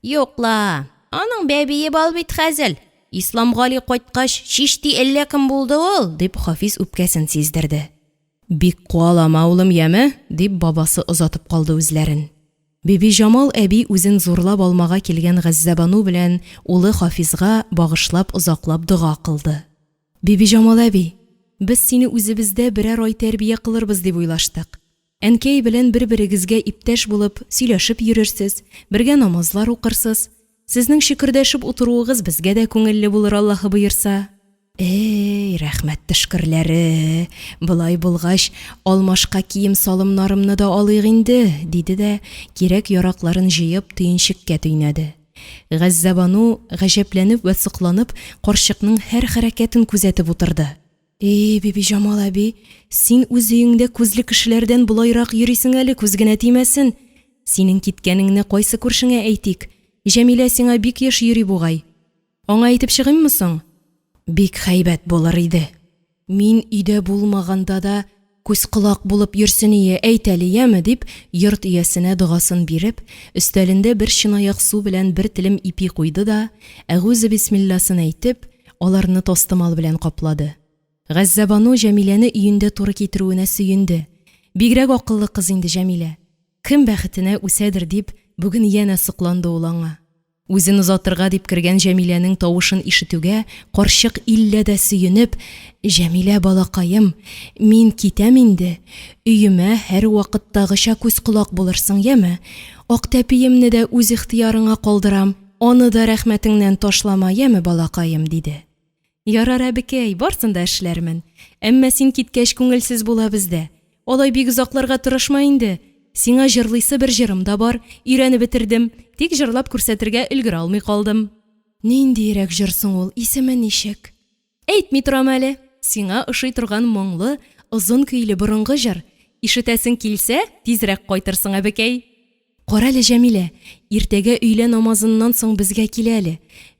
Юк ла, аның бәбие бал бит хәзел. Исламгали кайткач, чишти әллә кем булды ул, дип Хафиз үпкәсен сиздерде. Бик куалама, улым, яме, дип бабасы озатып калды үзләрен. Бибиҗамал әби үзен зурлап алмага килгән Газзәбану белән улы Хафизга багышлап озаклап дога кылды. Бибиҗамал әби, без сине үзебездә берәр ай тәрбия кылырбыз дип уйлаштык. Әнкәй белән бер-берегезгә иптәш булып, сөйләшеп йөрерсез, бергә намазлар укырсыз. Сезнең чөкердәшеп утыруыгыз безгә дә күңелле булыр, Аллаһы боерса. Эй, рәхмәт төшкерләре, болай булгач, алмашка кием-салымнарымны да алыйк инде, диде дә, кирәк-яракларын җыеп, төенчеккә төйнәде. Газзәбану, гаҗәпләнеп вә сокланып, карчыкның һәр хәрәкәтен күзәтеп утырды. И, Бибиҗамал әби, син үз өеңдә күзле кешеләрдән болайрак йөрисең әле, күз генә тимәсен. Синең киткәнеңне кайсы күршеңә әйтик? Җәмилә сиңа бик еш йөри бугай. Аңа әйтеп чыгыйммы соң? Бик хәйбәт булыр иде. Мин өйдә булмаганда да күз-колак булып йөрсение, әйт әле, яме, дип, йорт иясенә догасын биреп, өстәлендә бер чынаяк су белән бер телем ипи куйды да, әгузе-бисмилласын әйтеп, аларны тастымал белән каплады. Газзәбану Җәмиләне өендә туры китерүенә сөенде. Бигрәк акыллы кыз инде Җәмилә. Кем бәхетенә үсәдер дип, бүген янә сокланды ул аңа. Үзен озатырга дип кергән Җәмиләнең тавышын ишетүгә, карчык иллә дә сөенеп, Җәмилә, балакаем, мин китәм инде, өемә һәрвакыттагыча күз-колак булырсың, яме? Актәпиемне дә үз ихтыярыңа калдырам, аны да рәхмәтеңнән ташлама, яме, балакаем, диде. Ярар, әбекәй, барсын да эшләрмен. Әмма син киткәч күңелсез була бездә. Алай бик озакларга тырышма инде. Сиңа җырлыйсы бер җырым да бар, өйрәнеп бетердем, тик җырлап күрсәтергә өлгерә алмый калдым. Ниндиерәк җыр соң ул, исеме ничек? Әйтми торам әле. Сиңа ошый торган моңлы, озын көйле борынгы җыр. Ишетәсең килсә, тизрәк кайтырсың, әбекәй. Карале, Җәмилә, иртәгә өйлә намазыннан соң безгә кил әле.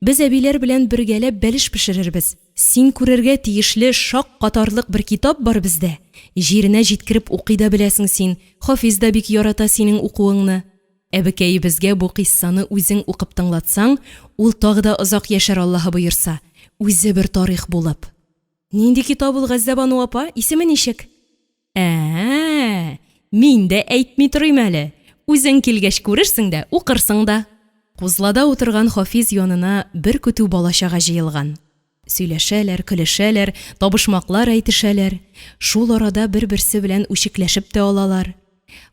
Без әбиләр белән бергәләп бәлеш пешерербез. Син күрергә тиешле шаккатарлык бер китап бар бездә. Җиренә җиткереп укый да беләсең син, Хафиз да бик ярата синең укуыңны. Әбекәебезгә бу кыйссаны үзең укып тыңлатсаң, ул тагы да озак яшәр, Аллаһы боерса. Үзе бер тарих булып. Нинди китап ул, Газзәбану апа, исеме ничек? Ә-ә, мин дә әйтми торыйм әле. Үзең килгәч күрерсең дә, укырсың да. Кузлада утырган Хафиз янына бер көтү бала-чага җыелган. Сөйләшәләр, көлешәләр, табышмаклар әйтешәләр. Шул арада бер-берсе белән үчекләшеп тә алалар.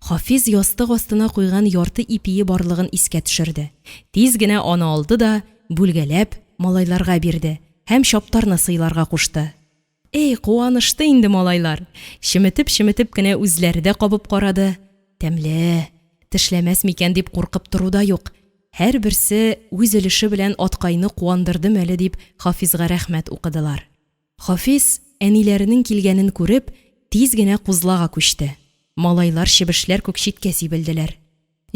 Хафиз ястык астына куйган ярты ипие барлыгын искә төшерде. Тиз генә аны алды да, бүлгәләп, малайларга бирде һәм чаптарны сыйларга кушты. Эй, куанышты инде малайлар! Чеметеп-чеметеп кенә үзләре дә кабып карады. Тәмле! Тешләмәс микән дип куркып тору да юк. Һәрберсе үз өлеше белән аткайны куандырдым әле дип Хафизга рәхмәт укыдылар. Хафиз, әниләренең килгәнен күреп, тиз генә кузлага күчте. Малайлар чебешләр күк читкә сибелделәр.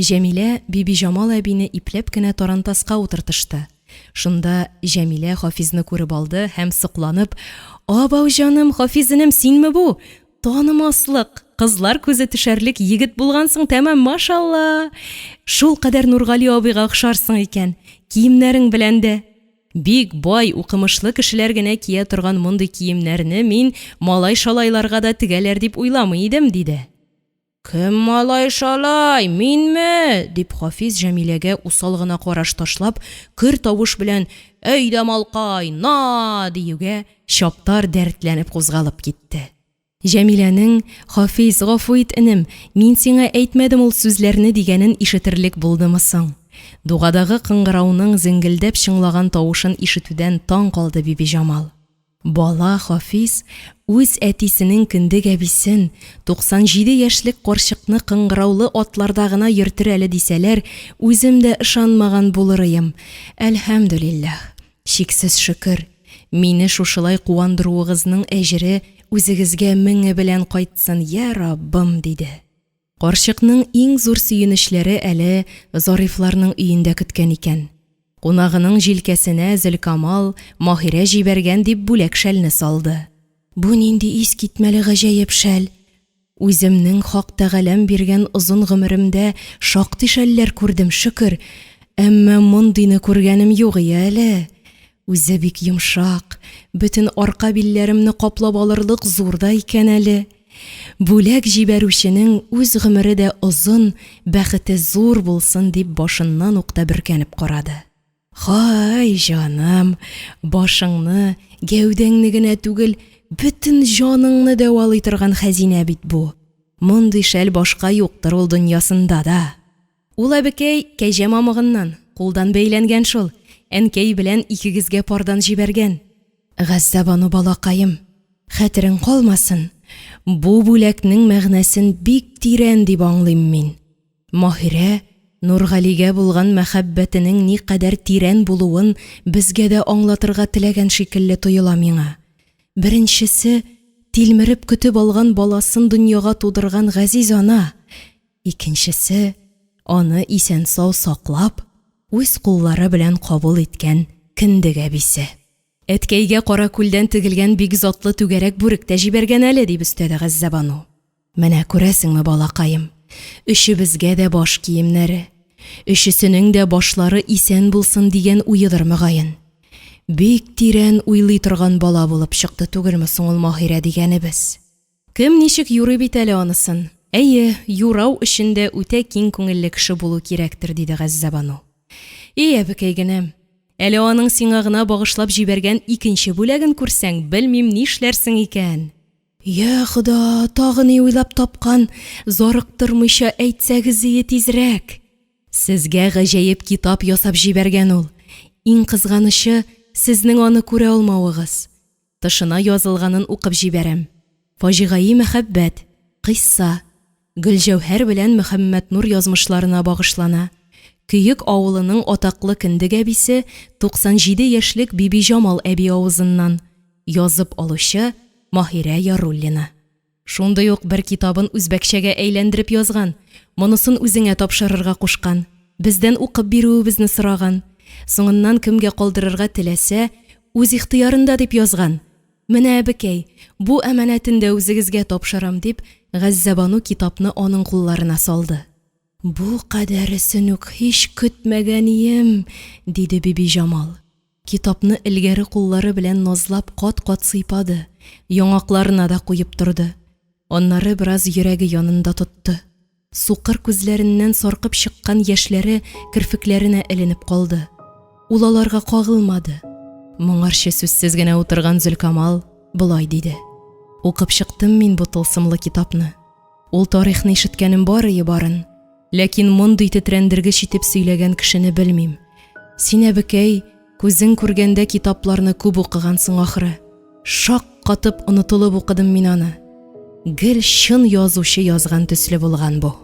Җәмилә Бибиҗамал әбине ипләп кенә тарантаска утыртышты. Шунда Җәмилә Хафизны күреп алды һәм сокланып, Абау, җаным, Хафиз энем, синме бу? Танымаслык, кызлар күзе төшәрлек егет булгансың тәмам, машалла! Шулкадәр Нургали абыйга охшарсың икән, киемнәрең белән дә. Бик бай, укымышлы кешеләр генә кия торган мондый киемнәрне мин малай-шалайларга да тегәләр дип уйламый идем, диде. Кем малай-шалай, минме? дип Хафиз Җәмиләгә усал гына караш ташлап, көр тавыш белән Әйдә, малкай, на! диюгә, чаптар дәртләнеп кузгалып китте. Җәмиләнең, Хафиз, гафу ит, энем, мин сиңа әйтмәдем ул сүзләрне дигәнен ишетерлек булдымы соң? Дугадагы кыңгырауның зеңгелдәп чыңлаган тавышын ишетүдән таң калды Бибиҗамал. Бала Хафиз үз әтисенең кендек әбисен, 97 яшьлек карчыкны кыңгыраулы атларда гына йөртер әле дисәләр, үзем дә ышанмаган булырыем. Әлхәмдүлилләһ, чиксез шөкер, мине шушылай куандыруыгызның әҗере үзегезгә меңе белән кайтсын, йә Раббым, диде. Карчыкның иң зур сөенечләре әле Зарифларның өендә көткән икән. Кунагының җилкәсенә Зөлкамал, Маһирә җибәргән дип бүләк шәлне салды. Бу нинди искитмәле гаҗәеп шәл! Үземнең Хак Тәгаләм биргән озын гомеремдә шактый шәлләр күрдем, шөкер, әмма мондыйны күргәнем юк ие әле. Үзе бик йомшак, бөтен арка-билләремне каплап алырлык зур да икән әле. Бүләк җибәрүченең үз гомере дә озын, бәхете зур булсын, дип башыннан ук та бөркәнеп карады. Һай, җаным, башыңны, гәүдәңне генә түгел, бөтен җаныңны дәвалый торган хәзинә бит бу. Мондый шәл башка юктыр ул дөньясында да. Ул әбекәй кәҗә мамыгыннан, кулдан бәйләнгән шул, әнкәй белән икегезгә пардан җибәргән. Газзәбану балакаем, хәтерең калмасын, бу бүләкнең мәгънәсен бик тирән дип аңлыйм мин. Маһирә Нургалигә булган мәхәббәтенең никадәр тирән булуын безгә дә аңлатырга теләгән шикелле тоела миңа. Беренчесе, тилмереп көтеп алган баласын дөньяга тудырган газиз ана, Икенчесе, аны исән-сау саклап, үз куллары белән кабул иткән кендек әбисе. Әткәйгә каракүлдән тегелгән бик затлы түгәрәк бүрек тә җибәргән әле, дип өстәде Газзәбану. Менә күрәсеңме, балакаем, өчебезгә дә баш киемнәре. Өчесенең дә башлары исән булсын дигән уедыр, мөгаен. Бик тирән уйлый торган бала булып чыкты түгелме соң ул Маһирә дигәнебез? Кем ничек юрый бит әле анысын. Әйе, юрау өчен дә үтә киң күңелле кеше булу кирәктер, диде Газзәбану. И, әбекәй генәм, әле аның сиңа гына багышлап җибәргән икенче бүләген күрсәң, белмим нишләрсең икән. Йа Хода, тагы ни уйлап тапкан, зарыктырмыйча әйтсәгезие тизрәк. Сезгә гаҗәеп китап ясап җибәргән ул. Иң кызганычы, сезнең аны күрә алмавыгыз. Тышына язылганын укып җибәрәм. Фаҗигаи мәхәббәт, кыйсса, Гөлҗәүһәр белән Мөхәммәтнур язмышларына багышлана. Көек авылының атаклы кендек әбисе, 97 яшьлек Бибиҗамал әби авызыннан. Язып алучы, Маһирә Яруллина. Шундый ук бер китабын үзбәкчәгә әйләндереп язган, монысын үзеңә тапшырырга кушкан, бездән укып бирүебезне сораган. Соңыннан кемгә калдырырга теләсә, үз ихтыярында дип язган. Менә, әбекәй, бу әманәтен дә үзегезгә тапшырам, дип, Газзәбану китапны аның кулларына салды. Бу кадәресен үк һич көтмәгәнием, диде Бибиҗамал. Китапны элгәре куллары белән назлап кат-кат сыйпады, яңакларына да куеп торды. Аннары бераз йөрәге янында тотты. Сукыр күзләреннән саркып чыккан яшьләре керфекләренә эленеп калды. Ул аларга кагылмады. Моңарчы сүзсез генә утырган Зөлкамал болай диде. Укып чыктым мин бу тылсымлы китапны. Ул тарихны ишеткәнем бар ие барын. Ләкин мондый тетрәндергеч итеп сөйләгән кешене белмим. Син, әбекәй, Күзең күргәндә китапларны күп укыгансың, ахры. Шаккатып, онытылып укыдым мин аны. Гел чын язучы язган төсле булган бу.